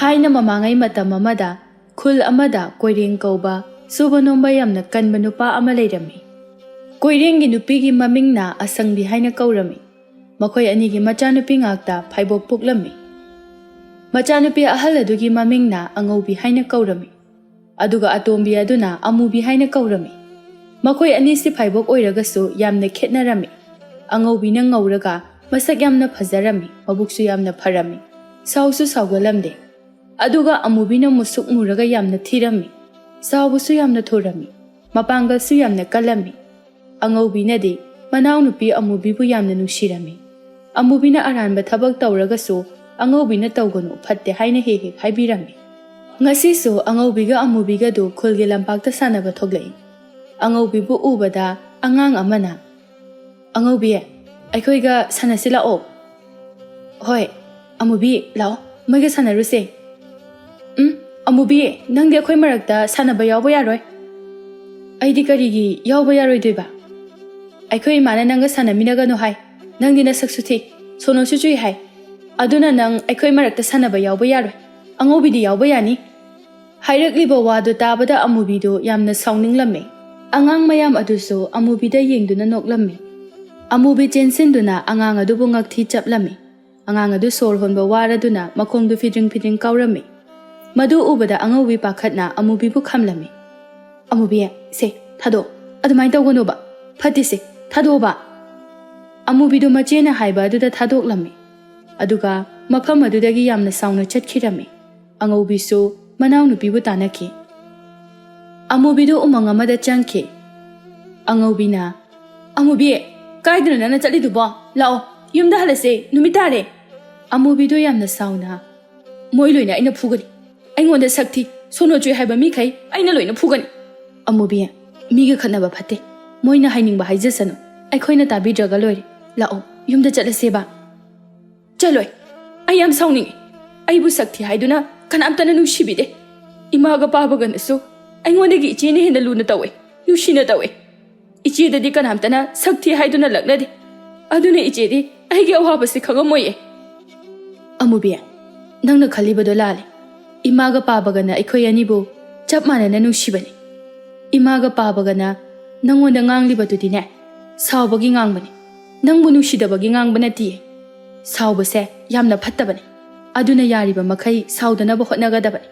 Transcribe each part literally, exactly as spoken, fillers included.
ꯊꯥꯏꯅ ꯃꯃꯥꯡꯉꯩ ꯃꯇꯝ ꯑꯃꯗ ꯈꯨꯜ ꯑꯃꯗ ꯀꯣꯏꯔꯦꯡ ꯀꯧꯕ ꯁꯨꯕ ꯅꯣꯝꯕ ꯌꯥꯝꯅ ꯀꯟꯕ ꯅꯨꯄꯥ ꯑꯃ ꯂꯩꯔꯝꯃꯤ꯫ ꯀꯣꯏꯔꯦꯡꯒꯤ ꯅꯨꯄꯤꯒꯤ ꯃꯃꯤꯡꯅ ꯑꯁꯪꯕꯤ ꯍꯥꯏꯅ ꯀꯧꯔꯝꯃꯤ꯫ ꯃꯈꯣꯏ ꯑꯅꯤꯒꯤ ꯃꯆꯥꯅꯨꯄꯤ ꯉꯥꯛꯇ ꯐꯥꯏꯕꯣꯛ ꯄꯣꯛꯂꯝꯃꯤ꯫ ꯃꯆꯥꯅꯨꯄꯤ ꯑꯍꯜ ꯑꯗꯨꯒꯤ ꯃꯃꯤꯡꯅ ꯑꯉꯧꯕꯤ ꯍꯥꯏꯅ ꯀꯧꯔꯝꯃꯤ꯫ ꯑꯗꯨꯒ ꯑꯇꯣꯝꯕꯤ ꯑꯗꯨꯅ ꯑꯃꯨꯕꯤ ꯍꯥꯏꯅ ꯀꯧꯔꯝꯃꯤ꯫ ꯃꯈꯣꯏ ꯑꯅꯤꯁꯤ ꯐꯥꯏꯕꯣꯛ ꯑꯣꯏꯔꯒꯁꯨ ꯌꯥꯝꯅ ꯈꯦꯠꯅꯔꯝꯃꯤ꯫ ꯑꯉꯧꯕꯤꯅ ꯉꯧꯔꯒ ꯃꯁꯛ ꯌꯥꯝꯅ ꯐꯖꯔꯝꯃꯤ, ꯃꯕꯨꯛꯁꯨ ꯌꯥꯝꯅ ꯐꯔꯝꯃꯤ, ꯁꯥꯎꯁꯨ ꯁꯥꯎꯒꯜꯂꯝꯗꯦ꯫ ꯑꯗꯨꯒ ꯑꯃꯨꯕꯤꯅ ꯃꯨꯁꯨꯛ ꯃꯨꯔꯒ ꯌꯥꯝꯅ ꯊꯤꯔꯝꯃꯤ, ꯁꯥꯎꯕꯁꯨ ꯌꯥꯝꯅ ꯊꯨꯔꯝꯃꯤ, ꯃꯄꯥꯡꯒꯜꯁꯨ ꯌꯥꯝꯅ ꯀꯜꯂꯝꯃꯤ꯫ ꯑꯉꯧꯕꯤꯅꯗꯤ ꯃꯅꯥꯎꯅꯨꯄꯤ ꯑꯃꯨꯕꯤꯕꯨ ꯌꯥꯝꯅ ꯅꯨꯡꯁꯤꯔꯝꯃꯤ꯫ ꯑꯃꯨꯕꯤꯅ ꯑꯔꯥꯟꯕ ꯊꯕꯛ ꯇꯧꯔꯒꯁꯨ ꯑꯉꯧꯕꯤꯅ ꯇꯧꯒꯅꯨ, ꯐꯠꯇꯦ ꯍꯥꯏꯅ ꯍꯦꯛ ꯍꯦꯛ ꯍꯥꯏꯕꯤꯔꯝꯃꯤ꯫ ꯉꯁꯤꯁꯨ ꯑꯉꯧꯕꯤꯒ ꯑꯃꯨꯕꯤꯒꯗꯨ ꯈꯨꯜꯒꯤ ꯂꯝꯄꯥꯛꯇ ꯁꯥꯟꯅꯕ ꯊꯣꯛꯂꯛꯏ꯫ ꯑꯉꯧꯕꯤꯕꯨ ꯎꯕꯗ ꯑꯉꯥꯡ ꯑꯃꯅ, "ꯑꯉꯧꯕꯤ, ꯑꯩꯈꯣꯏꯒ ꯁꯥꯟꯅꯁꯤ ꯂꯥꯛꯑꯣ꯫" "ꯍꯣꯏ, ꯑꯃꯨꯕꯤ, ꯂꯥꯛꯑꯣ, ꯃꯣꯏꯒ ꯁꯥꯟꯅꯔꯨꯁꯦ꯫" "ꯎꯝ, ꯑꯃꯨꯕꯤ, ꯅꯪꯗꯤ ꯑꯩꯈꯣꯏ ꯃꯔꯛꯇ ꯁꯥꯟꯅꯕ ꯌꯥꯎꯕ ꯌꯥꯔꯣꯏ꯫" "ꯑꯩꯗꯤ ꯀꯔꯤꯒꯤ ꯌꯥꯎꯕ ꯌꯥꯔꯣꯏꯗꯣꯏꯕ? ꯑꯩꯈꯣꯏ ꯏꯃꯥꯅ ꯅꯪꯒ ꯁꯥꯟꯅꯃꯤꯟꯅꯒꯅꯨ ꯍꯥꯏ꯫ ꯅꯪꯗꯤ ꯅꯁꯛꯁꯨ ꯊꯤ, ꯁꯣꯅꯣꯁꯨ ꯆꯨꯏ ꯍꯥꯏ꯫ ꯑꯗꯨꯅ ꯅꯪ ꯑꯩꯈꯣꯏ ꯃꯔꯛꯇ ꯁꯥꯟꯅꯕ ꯌꯥꯎꯕ ꯌꯥꯔꯣꯏ꯫ ꯑꯉꯧꯕꯤꯗꯤ ꯌꯥꯎꯕ ꯌꯥꯅꯤ꯫" ꯍꯥꯏꯔꯛꯂꯤꯕ ꯋꯥꯗꯨ ꯇꯥꯕꯗ ꯑꯃꯨꯕꯤꯗꯨ ꯌꯥꯝꯅ ꯁꯥꯎꯅꯤꯡꯂꯝꯃꯤ꯫ ꯑꯉꯥꯡ ꯃꯌꯥꯝ ꯑꯗꯨꯁꯨ ꯑꯃꯨꯕꯤꯗ ꯌꯦꯡꯗꯨꯅ ꯅꯣꯛꯂꯝꯃꯤ꯫ ꯑꯃꯨꯕꯤ ꯆꯦꯟꯁꯤꯟꯗꯨꯅ ꯑꯉꯥꯡ ꯑꯗꯨꯕꯨ ꯉꯛꯊꯤ ꯆꯞꯂꯝꯃꯤ꯫ ꯑꯉꯥꯡ ꯑꯗꯨ ꯁꯣꯔ ꯍꯣꯟꯕ ꯋꯥꯔꯗꯨꯅ ꯃꯈꯣꯡꯗꯨ ꯐꯤꯗ꯭ꯔꯤꯡ ꯐꯤꯗ꯭ꯔꯤꯡ ꯀꯥꯎꯔꯝꯃꯤ꯫ ꯃꯗꯨ ꯎꯕꯗ ꯑꯉꯧꯕꯤ ꯄꯥꯈꯠꯅ ꯑꯃꯨꯕꯤꯕꯨ ꯈꯝꯂꯝꯃꯤ꯫ "ꯑꯃꯨꯕꯤ, ꯁꯦ, ꯊꯥꯗꯣꯛ꯫ ꯑꯗꯨꯃꯥꯏꯅ ꯇꯧꯒꯅꯣꯕ꯫ ꯐꯠꯇꯦꯁꯦ, ꯊꯥꯗꯣꯛꯑꯣꯕ꯫" ꯑꯃꯨꯕꯤꯗꯨ ꯃꯆꯦꯅ ꯍꯥꯏꯕ ꯑꯗꯨꯗ ꯊꯥꯗꯣꯛꯂꯝꯃꯤ꯫ ꯑꯗꯨꯒ ꯃꯐꯝ ꯑꯗꯨꯗꯒꯤ ꯌꯥꯝꯅ ꯁꯥꯎꯅ ꯆꯠꯈꯤꯔꯝꯃꯤ꯫ ꯑꯉꯧꯕꯤꯁꯨ ꯃꯅꯥꯎꯅꯨꯄꯤꯕꯨ ꯇꯥꯟꯅꯈꯤ꯫ ꯑꯃꯨꯕꯤꯗꯨ ꯎꯃꯪ ꯑꯃꯗ ꯆꯪꯈꯤ꯫ ꯑꯉꯧꯕꯤꯅ, "ꯑꯃꯨꯕꯤ, ꯀꯥꯏꯗꯅꯣ ꯅꯪꯅ ꯆꯠꯂꯤꯗꯨꯕꯣ? ꯂꯥꯛꯑꯣ, ꯌꯨꯝꯗ ꯍꯜꯂꯁꯦ, ꯅꯨꯃꯤꯠ ꯇꯥꯔꯦ꯫" ꯑꯃꯨꯕꯤꯗꯨ ꯌꯥꯝꯅ ꯁꯥꯎꯅ, "ꯃꯣꯏ ꯂꯣꯏꯅ ꯑꯩꯅ ꯐꯨꯒꯅꯤ꯫ ꯑꯩꯉꯣꯟꯗ ꯁꯛ ꯊꯤ, ꯁꯣꯅꯣ ꯆꯨꯏ ꯍꯥꯏꯕ ꯃꯤꯈꯩ ꯑꯩꯅ ꯂꯣꯏꯅ ꯐꯨꯒꯅꯤ꯫" "ꯑꯃꯨꯕꯤ, ꯃꯤꯒ ꯈꯠꯅꯕ ꯐꯠꯇꯦ꯫ ꯃꯣꯏꯅ ꯍꯥꯏꯅꯤꯡꯕ ꯍꯥꯏꯖꯁꯅꯨ, ꯑꯩꯈꯣꯏꯅ ꯇꯥꯕꯤꯗ꯭ꯔꯒ ꯂꯣꯏꯔꯦ꯫ ꯂꯥꯛꯑꯣ, ꯌꯨꯝꯗ ꯆꯠꯂꯁꯦꯕ꯫" "ꯆꯠꯂꯣꯏ꯫ ꯑꯩ ꯌꯥꯝ ꯁꯥꯎꯅꯤꯡꯉꯤ꯫ ꯑꯩꯕꯨ ꯁꯛ ꯊꯤ ꯍꯥꯏꯗꯨꯅ ꯀꯅꯥꯝꯇꯅ ꯅꯨꯡꯁꯤꯕꯤꯗꯦ꯫ ꯏꯃꯥꯒ ꯄꯥꯕꯒꯅꯁꯨ ꯑꯩꯉꯣꯟꯗꯒꯤ ꯏꯆꯦꯅ ꯍꯦꯟꯅ ꯂꯨꯅ ꯇꯧꯋꯦ, ꯅꯨꯡꯁꯤꯅ ꯇꯧꯋꯦ꯫ ꯏꯆꯦꯗꯗꯤ ꯀꯅꯥꯝꯇꯅ ꯁꯛ ꯊꯤ ꯍꯥꯏꯗꯨꯅ ꯂꯛꯅꯗꯦ꯫ ꯑꯗꯨꯅ ꯏꯆꯦꯗꯤ ꯑꯩꯒꯤ ꯑꯋꯥꯕꯁꯤ ꯈꯪꯉꯝꯃꯣꯏꯌꯦ꯫" "ꯑꯃꯨꯕꯤ, ꯅꯪꯅ ꯈꯜꯂꯤꯕꯗꯣ ꯂꯥꯜꯂꯦ꯫ ꯏꯃꯥꯒ ꯄꯥꯕꯒꯅ ꯑꯩꯈꯣꯏ ꯑꯅꯤꯕꯨ ꯆꯞ ꯃꯥꯟꯅꯅ ꯅꯨꯡꯁꯤꯕꯅꯤ꯫ ꯏꯃꯥꯒ ꯄꯥꯕꯒꯅ ꯅꯪꯉꯣꯟꯗ ꯉꯥꯡꯂꯤꯕꯗꯨꯗꯤꯅꯦ, ꯁꯥꯎꯕꯒꯤ ꯉꯥꯡꯕꯅꯤ, ꯅꯪꯕꯨ ꯅꯨꯡꯁꯤꯗꯕꯒꯤ ꯉꯥꯡꯕ ꯅꯠꯇꯤꯌꯦ꯫ ꯁꯥꯎꯕꯁꯦ ꯌꯥꯝꯅ ꯐꯠꯇꯕꯅꯤ꯫ ꯑꯗꯨꯅ ꯌꯥꯔꯤꯕ ꯃꯈꯩ ꯁꯥꯎꯗꯅꯕ ꯍꯣꯠꯅꯒꯗꯕꯅꯤ꯫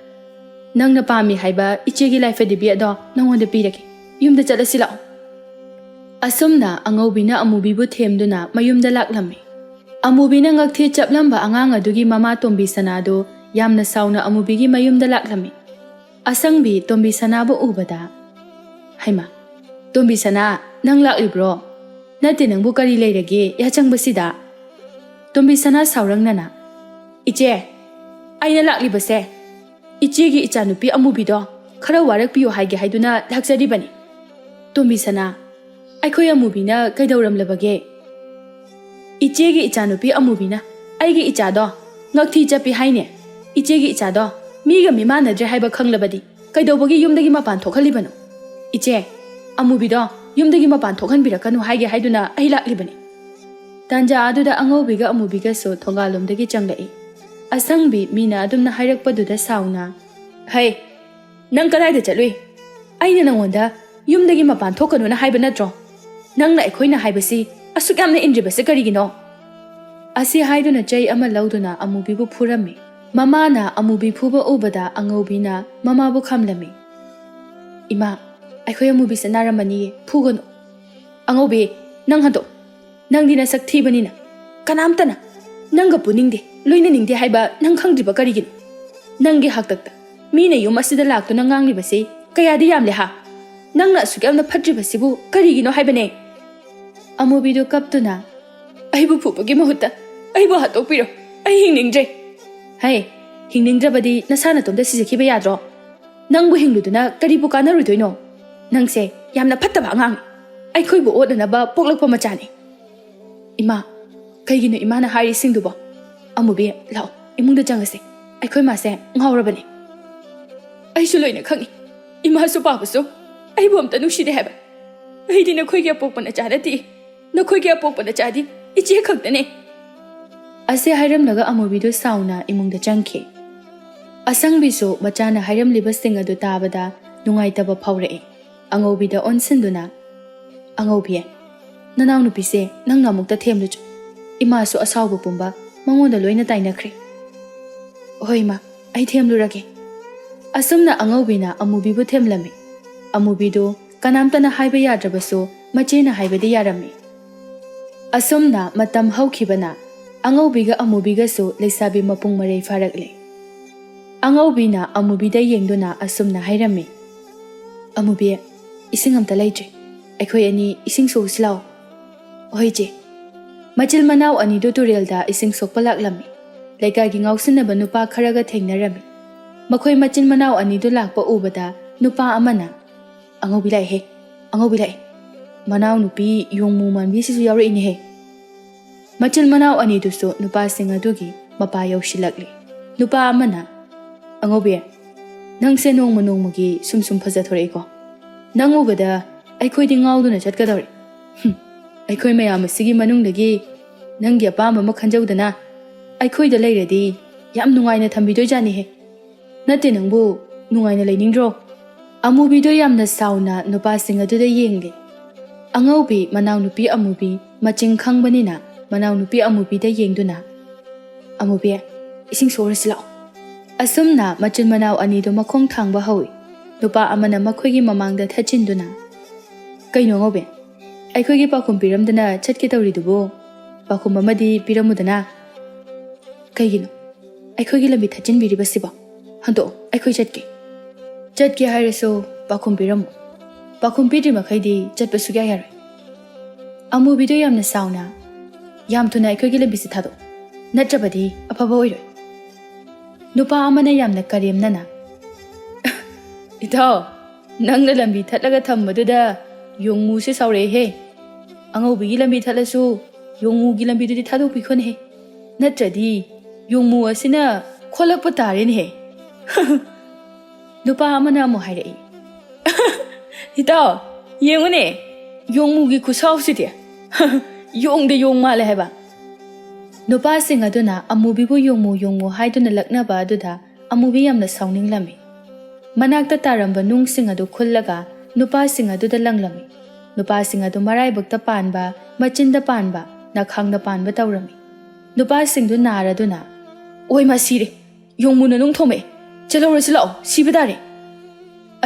ꯅꯪꯅ ꯄꯥꯝꯃꯤ ꯍꯥꯏꯕ ꯏꯆꯦꯒꯤ ꯂꯥꯏꯐ ꯗꯤꯕꯤ ꯑꯗꯣ ꯅꯪꯉꯣꯟꯗ ꯄꯤꯔꯒꯦ꯫ ꯌꯨꯝꯗ ꯆꯠꯂꯁꯤ ꯂꯥꯛꯑꯣ꯫ ꯑꯁꯨꯝꯅ ꯑꯉꯧꯕꯤꯅ ꯑꯃꯨꯕꯤꯕꯨ ꯊꯦꯝꯗꯨꯅ ꯃꯌꯨꯝꯗ ꯂꯥꯛꯂꯝꯃꯤ꯫ ꯑꯃꯨꯕꯤꯅ ꯉꯛꯊꯤ ꯆꯞꯂꯝꯕ ꯑꯉꯥꯡ ꯑꯗꯨꯒꯤ ꯃꯃꯥ ꯇꯣꯝꯕꯤ ꯁꯅꯥꯗꯨ ꯌꯥꯝꯅ ꯁꯥꯎꯅ ꯑꯃꯨꯕꯤꯒꯤ ꯃꯌꯨꯝꯗ ꯂꯥꯛꯂꯝꯃꯤ꯫ ꯑꯁꯪꯕꯤ ꯇꯣꯝꯕꯤ ꯁꯅꯥꯕꯨ ꯎꯕꯗ, "ꯍꯩꯃꯥ, ꯇꯣꯝꯕꯤ ꯁꯅꯥ, ꯅꯪ ꯂꯥꯛꯂꯤꯕ꯭ꯔꯣ? ꯅꯠꯇꯦ, ꯅꯪꯕꯨ ꯀꯔꯤ ꯂꯩꯔꯒꯦ ꯌꯥꯆꯪꯕꯁꯤꯗ?" ꯇꯣꯝꯕꯤ ꯁꯅꯥ ꯁꯥꯎꯔꯪꯅꯅ, "ꯏꯆꯦ, ꯑꯩꯅ ꯂꯥꯛꯂꯤꯕꯁꯦ ꯏꯆꯦꯒꯤ ꯏꯆꯥꯅꯨꯄꯤ ꯑꯃꯨꯕꯤꯗꯣ ꯈꯔ ꯋꯥꯔꯛꯄꯤꯌꯨ ꯍꯥꯏꯒꯦ ꯍꯥꯏꯗꯨꯅ ꯂꯥꯛꯆꯔꯤꯕꯅꯤ꯫" ꯇꯣꯝꯕꯤ ꯁꯅꯥ, "ꯑꯩꯈꯣꯏ ꯑꯃꯨꯕꯤꯅ ꯀꯩꯗꯧꯔꯝꯂꯕꯒꯦ?" "ꯏꯆꯦꯒꯤ ꯏꯆꯥꯅꯨꯄꯤ ꯑꯃꯨꯕꯤꯅ ꯑꯩꯒꯤ ꯏꯆꯥꯗꯣ ꯉꯛꯊꯤ ꯆꯞꯄꯤ ꯍꯥꯏꯅꯦ꯫ ꯏꯆꯦꯒꯤ ꯏꯆꯥꯗꯣ ꯃꯤꯒ ꯃꯤꯃꯥꯟꯅꯗ꯭ꯔꯦ ꯍꯥꯏꯕ ꯈꯪꯂꯕꯗꯤ ꯀꯩꯗꯧꯕꯒꯤ ꯌꯨꯝꯗꯒꯤ ꯃꯄꯥꯟ ꯊꯣꯛꯍꯜꯂꯤꯕꯅꯣ? ꯏꯆꯦ, ꯑꯃꯨꯕꯤꯗꯣ ꯌꯨꯝꯗꯒꯤ ꯃꯄꯥꯟ ꯊꯣꯛꯍꯟꯕꯤꯔꯛꯀꯅꯨ ꯍꯥꯏꯒꯦ ꯍꯥꯏꯗꯨꯅ ꯑꯩ ꯂꯥꯛꯂꯤꯕꯅꯤ꯫" ꯇꯥꯟꯖꯥ ꯑꯗꯨꯗ ꯑꯉꯧꯕꯤꯒ ꯑꯃꯨꯕꯤꯒꯁꯨ ꯊꯣꯡꯒꯥꯜꯂꯣꯝꯗꯒꯤ ꯆꯪꯂꯛꯏ꯫ ꯑꯁꯪꯕꯤ ꯃꯤꯅ ꯑꯗꯨꯝꯅ ꯍꯥꯏꯔꯛꯄꯗꯨꯗ ꯁꯥꯎꯅ, "ꯍꯩ, ꯅꯪ ꯀꯗꯥꯏꯗ ꯆꯠꯂꯨꯏ? ꯑꯩꯅ ꯅꯪꯉꯣꯟꯗ ꯌꯨꯝꯗꯒꯤ ꯃꯄꯥꯟ ꯊꯣꯛꯀꯅꯨꯅ ꯍꯥꯏꯕ ꯅꯠꯇ꯭ꯔꯣ? ꯅꯪꯅ ꯑꯩꯈꯣꯏꯅ ꯍꯥꯏꯕꯁꯤ ꯑꯁꯨꯛ ꯌꯥꯝꯅ ꯏꯟꯗ꯭ꯔꯤꯕꯁꯤ ꯀꯔꯤꯒꯤꯅꯣ?" ꯑꯁꯤ ꯍꯥꯏꯗꯨꯅ ꯆꯩ ꯑꯃ ꯂꯧꯗꯨꯅ ꯑꯃꯨꯕꯤꯕꯨ ꯐꯨꯔꯝꯃꯤ꯫ ꯃꯃꯥꯅ ꯑꯃꯨꯕꯤ ꯐꯨꯕ ꯎꯕꯗ ꯑꯉꯧꯕꯤꯅ ꯃꯃꯥꯕꯨ ꯈꯥꯝꯂꯝꯃꯤ꯫ "ꯏꯃꯥ, ꯑꯩꯈꯣꯏ ꯑꯃꯨꯕꯤꯁꯦ ꯅꯥꯔꯝꯃꯅꯤꯌꯦ, ꯐꯨꯒꯅꯨ꯫" "ꯑꯉꯧꯕꯤ, ꯅꯪ ꯍꯟꯗꯣꯛ꯫ ꯅꯪꯗꯤ ꯅꯁꯛ ꯊꯤꯕꯅꯤꯅ ꯀꯅꯥꯝꯇꯅ ꯅꯪꯒ ꯄꯨꯅꯤꯡꯗꯦ, ꯂꯣꯏꯅꯅꯤꯡꯗꯦ ꯍꯥꯏꯕ ꯅꯪ ꯈꯪꯗ꯭ꯔꯤꯕ ꯀꯔꯤꯒꯤꯅꯣ? ꯅꯪꯒꯤ ꯍꯥꯛꯇꯛꯇ ꯃꯤꯅ ꯌꯨꯝ ꯑꯁꯤꯗ ꯂꯥꯛꯇꯨꯅ ꯉꯥꯡꯂꯤꯕꯁꯤ ꯀꯌꯥꯗꯤ ꯌꯥꯝꯂꯦ ꯍꯥ? ꯅꯪꯅ ꯑꯁꯨꯛ ꯌꯥꯝꯅ ꯐꯠꯇ꯭ꯔꯤꯕꯁꯤꯕꯨ ꯀꯔꯤꯒꯤꯅꯣ ꯍꯥꯏꯕꯅꯦ?" ꯑꯃꯨꯕꯤꯗꯨ ꯀꯞꯇꯨꯅ, "ꯑꯩꯕꯨ ꯐꯨꯕꯒꯤ ꯃꯍꯨꯠꯇ ꯑꯩꯕꯨ ꯍꯥꯠꯇꯣꯛꯄꯤꯔꯣ꯫ ꯑꯩ ꯍꯤꯡꯅꯤꯡꯗ꯭ꯔꯦ꯫" "ꯍꯩ, ꯍꯤꯡꯅꯤꯡꯗ꯭ꯔꯕꯗꯤ ꯅꯁꯥ ꯅꯇꯣꯝꯇ ꯁꯤꯖꯈꯤꯕ ꯌꯥꯗ꯭ꯔꯣ? ꯅꯪꯕꯨ ꯍꯤꯡꯂꯨꯗꯨꯅ ꯀꯔꯤꯕꯨ ꯀꯥꯟꯅꯔꯨꯗꯣꯏꯅꯣ? ꯅꯪꯁꯦ ꯌꯥꯝꯅ ꯐꯠꯇꯕ ꯑꯉꯥꯡꯅꯤ꯫ ꯑꯩꯈꯣꯏꯕꯨ ꯑꯣꯠꯅꯅꯕ ꯄꯣꯛꯂꯛꯄ ꯃꯆꯥꯅꯤ꯫" "ꯏꯃꯥ, ꯀꯩꯒꯤꯅꯣ ꯏꯃꯥꯅ ꯍꯥꯏꯔꯤꯁꯤꯡꯗꯨꯕꯣ? ꯑꯃꯨꯕꯤ, ꯂꯥꯛꯑꯣ, ꯏꯃꯨꯡꯗ ꯆꯪꯉꯁꯤ꯫ ꯑꯩꯈꯣꯏ ꯃꯥꯁꯦ ꯉꯥꯎꯔꯕꯅꯤ꯫" "ꯑꯩꯁꯨ ꯂꯣꯏꯅ ꯈꯪꯉꯤ꯫ ꯏꯃꯥꯁꯨ ꯄꯥꯕꯁꯨ ꯑꯩꯕꯨ ꯑꯝꯇ ꯅꯨꯡꯁꯤꯗꯦ ꯍꯥꯏꯕ꯫ ꯑꯩꯗꯤ ꯅꯈꯣꯏꯒꯤ ꯑꯄꯣꯛꯄ ꯅꯆꯥ ꯅꯠꯇꯦ꯫ ꯅꯈꯣꯏꯒꯤ ꯑꯄꯣꯛꯄ ꯅꯆꯥꯗꯤ ꯏꯆꯦ ꯈꯛꯇꯅꯦ꯫" ꯑꯁꯤ ꯍꯥꯏꯔꯝꯂꯒ ꯑꯃꯨꯕꯤꯗꯨ ꯁꯥꯎꯅ ꯏꯃꯨꯡꯗ ꯆꯪꯈꯤ꯫ ꯑꯁꯪꯕꯤꯁꯨ ꯃꯆꯥꯅ ꯍꯥꯏꯔꯝꯂꯤꯕꯁꯤꯡ ꯑꯗꯨ ꯇꯥꯕꯗ ꯅꯨꯡꯉꯥꯏꯇꯕ ꯐꯥꯎꯔꯛꯏ꯫ ꯑꯉꯧꯕꯤꯗ ꯑꯣꯟꯁꯤꯟꯗꯨꯅ, "ꯑꯉꯧꯕꯤ, ꯅꯅꯥꯎꯅꯨꯄꯤꯁꯦ ꯅꯪꯅ ꯑꯃꯨꯛꯇ ꯊꯦꯝꯂꯨꯆꯣ꯫ ꯏꯃꯥꯁꯨ ꯑꯁꯥꯎꯕ ꯄꯨꯝꯕ ꯃꯉꯣꯟꯗ ꯂꯣꯏꯅ ꯇꯥꯏꯅꯈ꯭ꯔꯦ꯫" "ꯍꯣꯏ ꯏꯃꯥ, ꯑꯩ ꯊꯦꯝꯂꯨꯔꯒꯦ꯫" ꯑꯁꯨꯝꯅ ꯑꯉꯧꯕꯤꯅ ꯑꯃꯨꯕꯤꯕꯨ ꯊꯦꯝꯂꯝꯃꯤ꯫ ꯑꯃꯨꯕꯤꯗꯨ ꯀꯅꯥꯝꯇꯅ ꯍꯥꯏꯕ ꯌꯥꯗ꯭ꯔꯕꯁꯨ ꯃꯆꯦꯅ ꯍꯥꯏꯕꯗꯤ ꯌꯥꯔꯝꯃꯤ꯫ ꯑꯁꯨꯝꯅ ꯃꯇꯝ ꯍꯧꯈꯤꯕꯅ ꯑꯉꯧꯕꯤꯒ ꯑꯃꯨꯕꯤꯒꯁꯨ ꯂꯩꯁꯥꯕꯤ ꯃꯄꯨꯡ ꯃꯔꯩ ꯐꯥꯔꯛꯂꯦ꯫ ꯑꯉꯧꯕꯤꯅ ꯑꯃꯨꯕꯤꯗ ꯌꯦꯡꯗꯨꯅ ꯑꯁꯨꯝꯅ ꯍꯥꯏꯔꯝꯃꯤ, "ꯑꯃꯨꯕꯤ, ꯏꯁꯤꯡ ꯑꯝꯇ ꯂꯩꯇ꯭ꯔꯦ꯫ ꯑꯩꯈꯣꯏ ꯑꯅꯤ ꯏꯁꯤꯡ ꯁꯣꯛꯎꯁꯤ ꯂꯥꯛꯑꯣ꯫" "ꯍꯣꯏ ꯏꯆꯦ꯫" ꯃꯆꯤꯜ ꯃꯅꯥꯎ ꯑꯅꯤꯗꯨ ꯇꯨꯔꯦꯜꯗ ꯏꯁꯤꯡ ꯁꯣꯛꯄ ꯂꯥꯛꯂꯝꯃꯤ꯫ ꯂꯩꯀꯥꯏꯒꯤ ꯉꯥꯎꯁꯤꯟꯅꯕ ꯅꯨꯄꯥ ꯈꯔꯒ ꯊꯦꯡꯅꯔꯝꯃꯤ꯫ ꯃꯈꯣꯏ ꯃꯆꯤꯟ ꯃꯅꯥꯎ ꯑꯅꯤꯗꯨ ꯂꯥꯛꯄ ꯎꯕꯗ ꯅꯨꯄꯥ ꯑꯃꯅ, "ꯑꯉꯧꯕꯤ ꯂꯥꯛꯑꯦꯍꯦ, ꯑꯉꯧꯕꯤ ꯂꯥꯛꯑꯦ꯫ ꯃꯅꯥꯎꯅꯨꯄꯤ ꯌꯣꯡꯃꯨ ꯃꯥꯟꯕꯤꯁꯤꯁꯨ ꯌꯥꯎꯔꯛꯏꯅꯦꯍꯦ꯫" ꯃꯆꯤꯟ ꯃꯅꯥꯎ ꯑꯅꯤꯗꯨꯁꯨ ꯅꯨꯄꯥꯁꯤꯡ ꯑꯗꯨꯒꯤ ꯃꯄꯥ ꯌꯧꯁꯤꯜꯂꯛꯂꯤ꯫ ꯅꯨꯄꯥ ꯑꯃꯅ, "ꯑꯉꯧꯕꯤ, ꯅꯪꯁꯦ ꯅꯣꯡꯃ ꯅꯣꯡꯃꯒꯤ ꯁꯨꯝ ꯁꯨꯝ ꯐꯖꯊꯣꯔꯛꯏꯀꯣ꯫ ꯅꯪ ꯎꯕꯗ ꯑꯩꯈꯣꯏꯗꯤ ꯉꯥꯎꯗꯨꯅ ꯆꯠꯀꯗꯧꯔꯦ꯫ ꯍꯨꯝ, ꯑꯩꯈꯣꯏ ꯃꯌꯥꯝ ꯑꯁꯤꯒꯤ ꯃꯅꯨꯡꯗꯒꯤ ꯅꯪꯒꯤ ꯑꯄꯥꯝꯕ ꯑꯃ ꯈꯟꯖꯧꯗꯅ꯫ ꯑꯩꯈꯣꯏꯗ ꯂꯩꯔꯗꯤ ꯌꯥꯝ ꯅꯨꯡꯉꯥꯏꯅ ꯊꯝꯕꯤꯗꯣꯏꯖꯥꯠꯅꯤꯍꯦ꯫ ꯅꯠꯇꯦ, ꯅꯪꯕꯨ ꯅꯨꯡꯉꯥꯏꯅ ꯂꯩꯅꯤꯡꯗ꯭ꯔꯣ?" ꯑꯃꯨꯕꯤꯗꯣ ꯌꯥꯝꯅ ꯁꯥꯎꯅ ꯅꯨꯄꯥꯁꯤꯡ ꯑꯗꯨꯗ ꯌꯦꯡꯂꯦ꯫ ꯑꯉꯧꯕꯤ ꯃꯅꯥꯎꯅꯨꯄꯤ ꯑꯃꯨꯕꯤ ꯃꯆꯤꯡ ꯈꯪꯕꯅꯤꯅ ꯃꯅꯥꯎꯅꯨꯄꯤ ꯑꯃꯨꯕꯤꯗ ꯌꯦꯡꯗꯨꯅ, "ꯑꯃꯨꯕꯤ, ꯏꯁꯤꯡ ꯁꯣꯛꯎꯔꯁꯤ ꯂꯥꯛꯑꯣ꯫" ꯑꯁꯨꯝꯅ ꯃꯆꯤꯟ ꯃꯅꯥꯎ ꯑꯅꯤꯗꯨ ꯃꯈꯣꯡ ꯊꯥꯡꯕ ꯍꯧꯏ꯫ ꯅꯨꯄꯥ ꯑꯃꯅ ꯃꯈꯣꯏꯒꯤ ꯃꯃꯥꯡꯗ ꯊꯠꯆꯤꯟꯗꯨꯅ, "ꯀꯩꯅꯣ ꯑꯉꯧꯕꯤ, ꯑꯩꯈꯣꯏꯒꯤ ꯄꯥꯎꯈꯨꯝ ꯄꯤꯔꯝꯗꯅ ꯆꯠꯀꯦ ꯇꯧꯔꯤꯗꯨꯕꯨ? ꯄꯥꯎꯈꯨꯝ ꯑꯃꯗꯤ ꯄꯤꯔꯝꯃꯨꯗꯅ꯫" "ꯀꯩꯒꯤꯅꯣ ꯑꯩꯈꯣꯏꯒꯤ ꯂꯝꯕꯤ ꯊꯠꯆꯤꯟꯕꯤꯔꯤꯕꯁꯤꯕꯣ? ꯍꯟꯗꯣꯛꯑꯣ, ꯑꯩꯈꯣꯏ ꯆꯠꯀꯦ꯫" "ꯆꯠꯀꯦ ꯍꯥꯏꯔꯁꯨ ꯄꯥꯎꯈꯨꯝ ꯄꯤꯔꯝꯃꯨ꯫ ꯄꯥꯎꯈꯨꯝ ꯄꯤꯗ꯭ꯔꯤ ꯃꯈꯩꯗꯤ ꯆꯠꯄ ꯁꯨꯛꯌꯥ ꯌꯥꯔꯣꯏ꯫" ꯑꯃꯨꯕꯤꯗꯣ ꯌꯥꯝꯅ ꯁꯥꯎꯅ, "ꯌꯥꯝ ꯊꯨꯅ ꯑꯩꯈꯣꯏꯒꯤ ꯂꯝꯕꯤꯁꯦ ꯊꯥꯗꯣꯛꯑꯣ, ꯅꯠꯇ꯭ꯔꯕꯗꯤ ꯑꯐꯕ ꯑꯣꯏꯔꯣꯏ꯫" ꯅꯨꯄꯥ ꯑꯃꯅ ꯌꯥꯝꯅ ꯀꯔꯦꯝꯅꯅ, "ꯏꯇꯥꯎ, ꯅꯪꯅ ꯂꯝꯕꯤ ꯊꯠꯂꯒ ꯊꯝꯕꯗꯨꯗ ꯌꯣꯡꯃꯨꯁꯦ ꯁꯥꯎꯔꯛꯑꯦꯍꯦ꯫ ꯑꯉꯧꯕꯤꯒꯤ ꯂꯝꯕꯤ ꯊꯠꯂꯁꯨ ꯌꯣꯡꯃꯨꯒꯤ ꯂꯝꯕꯤꯗꯨꯗꯤ ꯊꯥꯗꯣꯛꯄꯤꯈꯣꯅꯦꯍꯦ, ꯅꯠꯇ꯭ꯔꯗꯤ ꯌꯣꯡꯃꯨ ꯑꯁꯤꯅ ꯈꯣꯠꯂꯛꯄ ꯇꯥꯔꯦꯅꯦꯍꯦ꯫" ꯅꯨꯄꯥ ꯑꯃꯅ ꯑꯃꯨꯛ ꯍꯥꯏꯔꯛꯏ, "ꯏꯇꯥꯎ, ꯌꯦꯡꯉꯨꯅꯦ, ꯌꯣꯡꯃꯨꯒꯤ ꯈꯨꯁꯥꯎꯁꯤꯗꯤ꯫ ꯌꯣꯡꯗ ꯌꯣꯡ ꯃꯥꯜꯂꯦ ꯍꯥꯏꯕ꯫" ꯅꯨꯄꯥꯁꯤꯡ ꯑꯗꯨꯅ ꯑꯃꯨꯕꯤꯕꯨ ꯌꯣꯡꯃꯨ ꯌꯣꯡꯃꯨ ꯍꯥꯏꯗꯨꯅ ꯂꯛꯅꯕ ꯑꯗꯨꯗ ꯑꯃꯨꯕꯤ ꯌꯥꯝꯅ ꯁꯥꯎꯅꯤꯡꯂꯝꯃꯤ꯫ ꯃꯅꯥꯛꯇ ꯇꯥꯔꯝꯕ ꯅꯨꯡꯁꯤꯡ ꯑꯗꯨ ꯈꯨꯜꯂꯒ ꯅꯨꯄꯥꯁꯤꯡ ꯑꯗꯨꯗ ꯂꯪꯂꯝꯃꯤ꯫ ꯅꯨꯄꯥꯁꯤꯡ ꯑꯗꯨ ꯃꯔꯥꯏꯕꯛꯇ ꯄꯥꯟꯕ, ꯃꯆꯤꯟꯗ ꯄꯥꯟꯕ, ꯅꯈꯥꯡꯗ ꯄꯥꯟꯕ ꯇꯧꯔꯝꯃꯤ꯫ ꯅꯨꯄꯥꯁꯤꯡꯗꯨ ꯅꯥꯔꯗꯨꯅ, "ꯑꯣꯏ ꯃꯥ ꯁꯤꯔꯦ! ꯌꯣꯡꯃꯨꯅ ꯅꯨꯡ ꯊꯣꯝꯃꯛꯑꯦ! ꯆꯦꯜꯍꯧꯔꯁꯤ ꯂꯥꯛꯑꯣ, ꯁꯤꯕ ꯇꯥꯔꯦ!"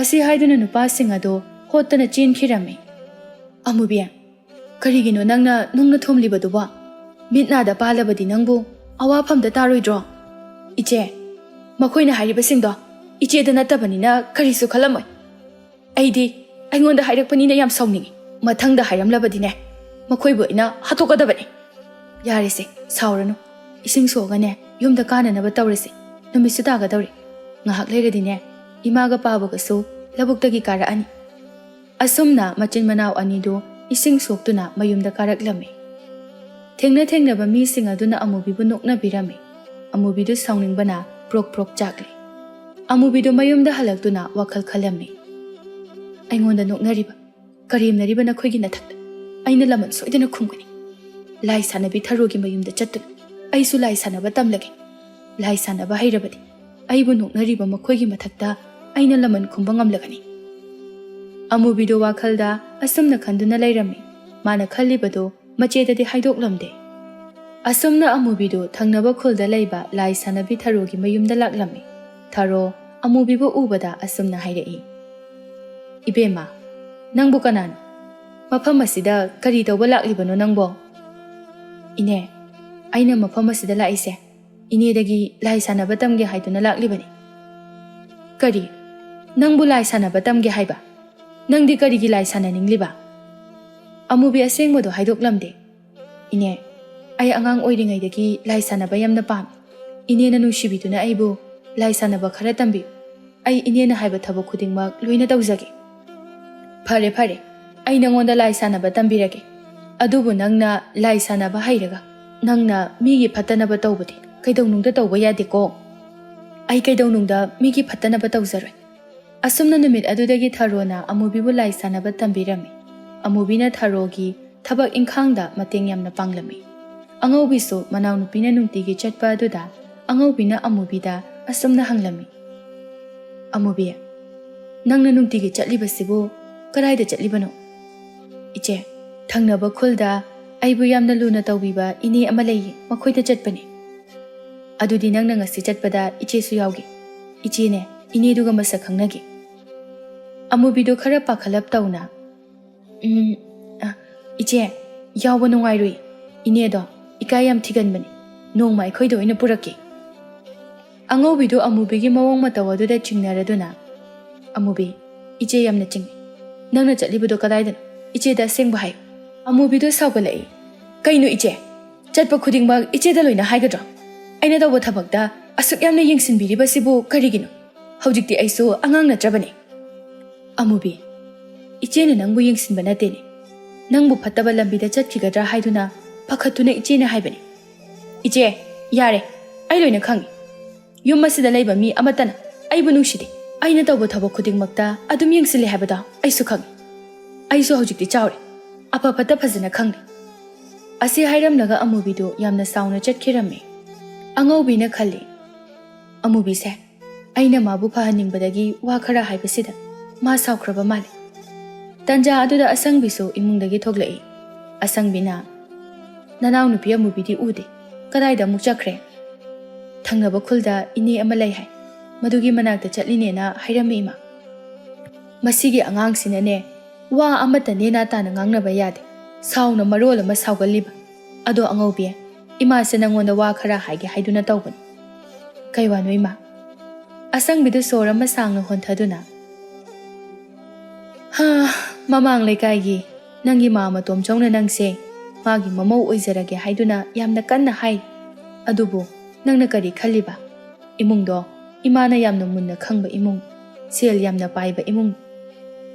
ꯑꯁꯤ ꯍꯥꯏꯗꯨꯅ ꯅꯨꯄꯥꯁꯤꯡ ꯑꯗꯨ ꯍꯣꯠꯇꯅ ꯆꯦꯟꯈꯤꯔꯝꯃꯤ꯫ "ꯑꯃꯨꯕꯤ, ꯀꯔꯤꯒꯤꯅꯣ ꯅꯪꯅ ꯅꯨꯡꯅ ꯊꯣꯝꯂꯤꯕꯗꯨꯕꯣ? ꯃꯤꯠ ꯅꯥꯗ ꯄꯥꯜꯂꯕꯗꯤ ꯅꯪꯕꯨ ꯑꯋꯥꯐꯝꯗ ꯇꯥꯔꯣꯏꯗ꯭ꯔꯣ?" "ꯏꯆꯦ, ꯃꯈꯣꯏꯅ ꯍꯥꯏꯔꯤꯕꯁꯤꯡꯗꯣ ꯏꯆꯦꯗ ꯅꯠꯇꯕꯅꯤꯅ ꯀꯔꯤꯁꯨ ꯈꯜꯂꯝꯃꯣꯏ꯫ ꯑꯩꯗꯤ ꯑꯩꯉꯣꯟꯗ ꯍꯥꯏꯔꯛꯄꯅꯤꯅ ꯌꯥꯝ ꯁꯥꯎꯅꯤꯡꯉꯤ꯫ ꯃꯊꯪꯗ ꯍꯥꯏꯔꯝꯂꯕꯗꯤꯅꯦ, ꯃꯈꯣꯏꯕꯨ ꯑꯩꯅ ꯍꯥꯠꯇꯣꯛꯀꯗꯕꯅꯤ꯫ ꯌꯥꯔꯦꯁꯦ, ꯁꯥꯎꯔꯅꯨ꯫ ꯏꯁꯤꯡ ꯁꯣꯛꯑꯒꯅꯦ, ꯌꯨꯝꯗ ꯀꯥꯅꯅꯕ ꯇꯧꯔꯁꯤ꯫ ꯅꯨꯃꯤꯠꯁꯨ ꯇꯥꯒꯗꯧꯔꯦ꯫ ꯉꯥꯏꯍꯥꯛ ꯂꯩꯔꯗꯤꯅꯦ, ꯏꯃꯥꯒ ꯄꯥꯕꯒꯁꯨ ꯂꯧꯕꯨꯛꯇꯒꯤ ꯀꯥꯔꯛꯑꯅꯤ꯫" ꯑꯁꯨꯝꯅ ꯃꯆꯤꯟ ꯃꯅꯥꯎ ꯑꯅꯤꯗꯨ ꯏꯁꯤꯡ ꯁꯣꯛꯇꯨꯅ ꯃꯌꯨꯝꯗ ꯀꯥꯔꯛꯂꯝꯃꯤ꯫ ꯊꯦꯡꯅ ꯊꯦꯡꯅꯕ ꯃꯤꯁꯤꯡ ꯑꯗꯨꯅ ꯑꯃꯨꯕꯤꯕꯨ ꯅꯣꯛꯅꯕꯤꯔꯝꯃꯤ꯫ ꯑꯃꯨꯕꯤꯗꯨ ꯁꯥꯎꯅꯤꯡꯕꯅ ꯄ꯭ꯔꯣꯛ ꯄ꯭ꯔꯣꯛ ꯆꯥꯛꯂꯤ꯫ ꯑꯃꯨꯕꯤꯗꯨ ꯃꯌꯨꯝꯗ ꯍꯜꯂꯛꯇꯨꯅ ꯋꯥꯈꯜ ꯈꯜꯂꯝꯃꯤ꯫ "ꯑꯩꯉꯣꯟꯗ ꯅꯣꯛꯅꯔꯤꯕ, ꯀꯔꯦꯝꯅꯔꯤꯕ ꯅꯈꯣꯏꯒꯤ ꯅꯊꯛꯇ ꯑꯩꯅ ꯂꯃꯟ ꯁꯣꯏꯗꯅ ꯈꯨꯝꯒꯅꯤ꯫ ꯂꯥꯏ ꯁꯥꯟꯅꯕꯤ ꯊꯔꯣꯒꯤ ꯃꯌꯨꯝꯗ ꯆꯠꯇꯨꯅ ꯑꯩꯁꯨ ꯂꯥꯏ ꯁꯥꯟꯅꯕ ꯇꯝꯂꯒꯦ꯫ ꯂꯥꯏ ꯁꯥꯟꯅꯕ ꯍꯩꯔꯕꯗꯤ ꯑꯩꯕꯨ ꯅꯣꯛꯅꯔꯤꯕ ꯃꯈꯣꯏꯒꯤ ꯃꯊꯛꯇ ꯑꯩꯅ ꯂꯃꯟ ꯈꯨꯝꯕ ꯉꯝꯂꯒꯅꯤ꯫" ꯑꯃꯨꯕꯤꯗꯨ ꯋꯥꯈꯜꯗ ꯑꯁꯨꯝꯅ ꯈꯟꯗꯨꯅ ꯂꯩꯔꯝꯃꯤ꯫ ꯃꯥꯅ ꯈꯜꯂꯤꯕꯗꯨ ꯃꯆꯦꯗꯗꯤ ꯍꯥꯏꯗꯣꯛꯂꯝꯗꯦ꯫ ꯑꯁꯨꯝꯅ ꯑꯃꯨꯕꯤꯗꯨ ꯊꯪꯅꯕ ꯈꯨꯜꯗ ꯂꯩꯕ ꯂꯥꯏ ꯁꯥꯟꯅꯕꯤ ꯊꯔꯣꯒꯤ ꯃꯌꯨꯝꯗ ꯂꯥꯛꯂꯝꯃꯤ꯫ ꯊꯔꯣ ꯑꯃꯨꯕꯤꯕꯨ ꯎꯕꯗ ꯑꯁꯨꯝꯅ ꯍꯥꯏꯔꯛꯏ, "ꯏꯕꯦꯝꯃ, ꯅꯪꯕꯨ ꯀꯅꯥꯅꯣ? ꯃꯐꯝ ꯑꯁꯤꯗ ꯀꯔꯤ ꯇꯧꯕ ꯂꯥꯛꯂꯤꯕꯅꯣ ꯅꯪꯕꯣ?" "ꯏꯅꯦ, ꯑꯩꯅ ꯃꯐꯝ ꯑꯁꯤꯗ ꯂꯥꯛꯏꯁꯦ ꯏꯅꯦꯗꯒꯤ ꯂꯥꯏ ꯁꯥꯟꯅꯕ ꯇꯝꯒꯦ ꯍꯥꯏꯗꯨꯅ ꯂꯥꯛꯂꯤꯕꯅꯤ꯫" "ꯀꯔꯤ? ꯅꯪꯕꯨ ꯂꯥꯏ ꯁꯥꯟꯅꯕ ꯇꯝꯒꯦ ꯍꯥꯏꯕ? ꯅꯪꯗꯤ ꯀꯔꯤꯒꯤ ꯂꯥꯏ ꯁꯥꯟꯅꯅꯤꯡꯂꯤꯕ?" ꯑꯃꯨꯕꯤ ꯑꯁꯦꯡꯕꯗꯨ ꯍꯥꯏꯗꯣꯛꯂꯝꯗꯦ꯫ "ꯏꯅꯦ, ꯑꯩ ꯑꯉꯥꯡ ꯑꯣꯏꯔꯤꯉꯩꯗꯒꯤ ꯂꯥꯏ ꯁꯥꯟꯅꯕ ꯌꯥꯝꯅ ꯄꯥꯝꯃꯤ꯫ ꯏꯅꯦꯅ ꯅꯨꯡꯁꯤꯕꯤꯗꯨꯅ ꯑꯩꯕꯨ ꯂꯥꯏ ꯁꯥꯟꯅꯕ ꯈꯔ ꯇꯝꯕꯤꯌꯨ꯫ ꯑꯩ ꯏꯅꯦꯅ ꯍꯥꯏꯕ ꯊꯕꯛ ꯈꯨꯗꯤꯡꯃꯛ ꯂꯣꯏꯅ ꯇꯧꯖꯒꯦ꯫" "ꯐꯔꯦ, ꯐꯔꯦ, ꯑꯩ ꯅꯉꯣꯟꯗ ꯂꯥꯏ ꯁꯥꯟꯅꯕ ꯇꯝꯕꯤꯔꯒꯦ꯫ ꯑꯗꯨꯕꯨ ꯅꯪꯅ ꯂꯥꯏ ꯁꯥꯟꯅꯕ ꯍꯩꯔꯒ ꯅꯪꯅ ꯃꯤꯒꯤ ꯐꯠꯇꯅꯕ ꯇꯧꯕꯗꯤ ꯀꯩꯗꯧꯅꯨꯡꯗ ꯇꯧꯕ ꯌꯥꯗꯦꯀꯣ꯫" "ꯑꯩ ꯀꯩꯗꯧꯅꯨꯡꯗ ꯃꯤꯒꯤ ꯐꯠꯇꯅꯕ ꯇꯧꯖꯔꯣꯏ꯫" ꯑꯁꯨꯝꯅ ꯅꯨꯃꯤꯠ ꯑꯗꯨꯗꯒꯤ ꯊꯔꯣꯅ ꯑꯃꯨꯕꯤꯕꯨ ꯂꯥꯏ ꯁꯥꯟꯅꯕ ꯇꯝꯕꯤꯔꯝꯃꯤ꯫ ꯑꯃꯨꯕꯤꯅ ꯊꯔꯣꯒꯤ ꯊꯕꯛ ꯏꯪꯈꯥꯡꯗ ꯃꯇꯦꯡ ꯌꯥꯝꯅ ꯄꯥꯡꯂꯝꯃꯤ꯫ ꯑꯉꯧꯕꯤꯁꯨ ꯃꯅꯥꯎꯅꯨꯄꯤꯅ ꯅꯨꯡꯇꯤꯒꯤ ꯆꯠꯄ ꯑꯗꯨꯗ ꯑꯉꯧꯕꯤꯅ ꯑꯃꯨꯕꯤꯗ ꯑꯁꯨꯝꯅ ꯍꯪꯂꯝꯃꯤ, "ꯑꯃꯨꯕꯤ, ꯅꯪꯅ ꯅꯨꯡꯇꯤꯒꯤ ꯆꯠꯂꯤꯕꯁꯤꯕꯨ ꯀꯗꯥꯏꯗ ꯆꯠꯂꯤꯕꯅꯣ?" "ꯏꯆꯦ, ꯊꯪꯅꯕ ꯈꯨꯜꯗ ꯑꯩꯕꯨ ꯌꯥꯝꯅ ꯂꯨꯅ ꯇꯧꯕꯤꯕ ꯏꯅꯦ ꯑꯃ ꯂꯩꯌꯦ, ꯃꯈꯣꯏꯗ ꯆꯠꯄꯅꯦ꯫" "ꯑꯗꯨꯗꯤ ꯅꯪꯅ ꯉꯁꯤ ꯆꯠꯄꯗ ꯏꯆꯦꯁꯨ ꯌꯥꯎꯒꯦ꯫ ꯏꯆꯦꯅꯦ, ꯏꯅꯦꯗꯨꯒ ꯃꯁꯛ ꯈꯪꯅꯒꯦ꯫" ꯑꯃꯨꯕꯤꯗꯨ ꯈꯔ ꯄꯥꯈꯠꯂꯞ ꯇꯧꯅ, "ꯎꯝ, ꯑ, ꯏꯆꯦ, ꯌꯥꯎꯕ ꯅꯨꯡꯉꯥꯏꯔꯣꯏ꯫ ꯏꯅꯦꯗꯣ ꯏꯀꯥꯏ ꯌꯥꯝ ꯊꯤꯒꯟꯕꯅꯤ꯫ ꯅꯣꯡꯃ ꯑꯩꯈꯣꯏꯗ ꯑꯣꯏꯅ ꯄꯨꯔꯛꯀꯦ꯫" ꯑꯉꯧꯕꯤꯗꯨ ꯑꯃꯨꯕꯤꯒꯤ ꯃꯑꯣꯡ ꯃꯇꯧ ꯑꯗꯨꯗ ꯆꯤꯡꯅꯔꯗꯨꯅ, "ꯑꯃꯨꯕꯤ, ꯏꯆꯦ ꯌꯥꯝꯅ ꯆꯤꯡꯅꯩ꯫ ꯅꯪꯅ ꯆꯠꯂꯤꯕꯗꯣ ꯀꯗꯥꯏꯗꯅꯣ? ꯏꯆꯦꯗ ꯑꯁꯦꯡꯕ ꯍꯥꯏꯌꯨ꯫" ꯑꯃꯨꯕꯤꯗꯨ ꯁꯥꯎꯒꯠꯂꯛꯏ, "ꯀꯩꯅꯣ ꯏꯆꯦ? ꯆꯠꯄ ꯈꯨꯗꯤꯡꯃꯛ ꯏꯆꯦꯗ ꯂꯣꯏꯅ ꯍꯥꯏꯒꯗ꯭ꯔꯣ? ꯑꯩꯅ ꯇꯧꯕ ꯊꯕꯛꯇ ꯑꯁꯨꯛ ꯌꯥꯝꯅ ꯌꯦꯡꯁꯤꯟꯕꯤꯔꯤꯕꯁꯤꯕꯨ ꯀꯔꯤꯒꯤꯅꯣ? ꯍꯧꯖꯤꯛꯇꯤ ꯑꯩꯁꯨ ꯑꯉꯥꯡ ꯅꯠꯇ꯭ꯔꯕꯅꯤ꯫" "ꯑꯃꯨꯕꯤ, ꯏꯆꯦꯅ ꯅꯪꯕꯨ ꯌꯦꯡꯁꯤꯟꯕ ꯅꯠꯇꯦꯅꯦ꯫ ꯅꯪꯕꯨ ꯐꯠꯇꯕ ꯂꯝꯕꯤꯗ ꯆꯠꯈꯤꯒꯗ꯭ꯔꯥ ꯍꯥꯏꯗꯨꯅ ꯄꯥꯈꯠꯇꯨꯅ ꯏꯆꯦꯅ ꯍꯥꯏꯕꯅꯤ꯫" "ꯏꯆꯦ, ꯌꯥꯔꯦ, ꯑꯩ ꯂꯣꯏꯅ ꯈꯪꯉꯤ꯫ ꯌꯨꯝ ꯑꯁꯤꯗ ꯂꯩꯕ ꯃꯤ ꯑꯃꯠꯇꯅ ꯑꯩꯕꯨ ꯅꯨꯡꯁꯤꯗꯦ꯫ ꯑꯩꯅ ꯇꯧꯕ ꯊꯕꯛ ꯈꯨꯗꯤꯡꯃꯛꯇ ꯑꯗꯨꯝ ꯌꯦꯡꯁꯤꯜꯂꯦ ꯍꯥꯏꯕꯗꯣ ꯑꯩꯁꯨ ꯈꯪꯉꯤ꯫ ꯑꯩꯁꯨ ꯍꯧꯖꯤꯛꯇꯤ ꯆꯥꯎꯔꯦ, ꯑꯐ ꯐꯠꯇ ꯐꯖꯅ ꯈꯪꯂꯦ꯫" ꯑꯁꯤ ꯍꯥꯏꯔꯝꯂꯒ ꯑꯃꯨꯕꯤꯗꯨ ꯌꯥꯝꯅ ꯁꯥꯎꯅ ꯆꯠꯈꯤꯔꯝꯃꯤ꯫ ꯑꯉꯧꯕꯤꯅ ꯈꯜꯂꯤ, "ꯑꯃꯨꯕꯤꯁꯦ, ꯑꯩꯅ ꯃꯥꯕꯨ ꯐꯍꯟꯅꯤꯡꯕꯗꯒꯤ ꯋꯥ ꯈꯔ ꯍꯥꯏꯕꯁꯤꯗ ꯃꯥ ꯁꯥꯎꯈ꯭ꯔꯕ ꯃꯥꯜꯂꯦ꯫" ꯇꯟꯖꯥ ꯑꯗꯨꯗ ꯑꯁꯪꯕꯤꯁꯨ ꯏꯃꯨꯡꯗꯒꯤ ꯊꯣꯛꯂꯛꯏ꯫ ꯑꯁꯪꯕꯤꯅ, "ꯅꯅꯥꯎꯅꯨꯄꯤ ꯑꯃꯨꯕꯤꯗꯤ ꯎꯗꯦ, ꯀꯗꯥꯏꯗ ꯑꯃꯨꯛ ꯆꯠꯈ꯭ꯔꯦ?" "ꯊꯪꯅꯕ ꯈꯨꯜꯗ ꯏꯅꯦ ꯑꯃ ꯂꯩ ꯍꯥꯏ, ꯃꯗꯨꯒꯤ ꯃꯅꯥꯛꯇ ꯆꯠꯂꯤꯅꯦꯅ ꯍꯥꯏꯔꯝꯃꯤ ꯏꯃꯥ꯫" "ꯃꯁꯤꯒꯤ ꯑꯉꯥꯡꯁꯤꯅꯅꯦ, ꯋꯥ ꯑꯃꯠꯇ ꯅꯦꯅꯥ ꯇꯥꯅ ꯉꯥꯡꯅꯕ ꯌꯥꯗꯦ, ꯁꯥꯎꯅ ꯃꯔꯣꯜ ꯑꯃ ꯁꯥꯎꯒꯜꯂꯤꯕ꯫ ꯑꯗꯣ ꯑꯉꯧꯕꯤ, ꯏꯃꯥꯁꯦ ꯅꯪꯉꯣꯟꯗ ꯋꯥ ꯈꯔ ꯍꯥꯏꯒꯦ ꯍꯥꯏꯗꯨꯅ ꯇꯧꯕꯅꯤ꯫" "ꯀꯩ ꯋꯥꯅꯣ ꯏꯃꯥ?" ꯑꯁꯪꯕꯤꯗ ꯁꯣꯔ ꯑꯃ ꯁꯥꯡꯅ ꯍꯣꯟꯊꯗꯨꯅ, "ꯍꯥ, ꯃꯃꯥꯡ ꯂꯩꯀꯥꯏꯒꯤ ꯅꯪꯒꯤ ꯃꯥ ꯃꯇꯣꯝꯆꯧꯅ ꯅꯪꯁꯦ ꯃꯥꯒꯤ ꯃꯃꯧ ꯑꯣꯏꯖꯔꯒꯦ ꯍꯥꯏꯗꯨꯅ ꯌꯥꯝꯅ ꯀꯟꯅ ꯍꯥꯏ꯫ ꯑꯗꯨꯕꯨ ꯅꯪꯅ ꯀꯔꯤ ꯈꯜꯂꯤꯕ? ꯏꯃꯨꯡꯗꯣ ꯏꯃꯥꯅ ꯌꯥꯝꯅ ꯃꯨꯟꯅ ꯈꯪꯕ ꯏꯃꯨꯡ, ꯁꯦꯜ ꯌꯥꯝꯅ ꯄꯥꯏꯕ ꯏꯃꯨꯡ꯫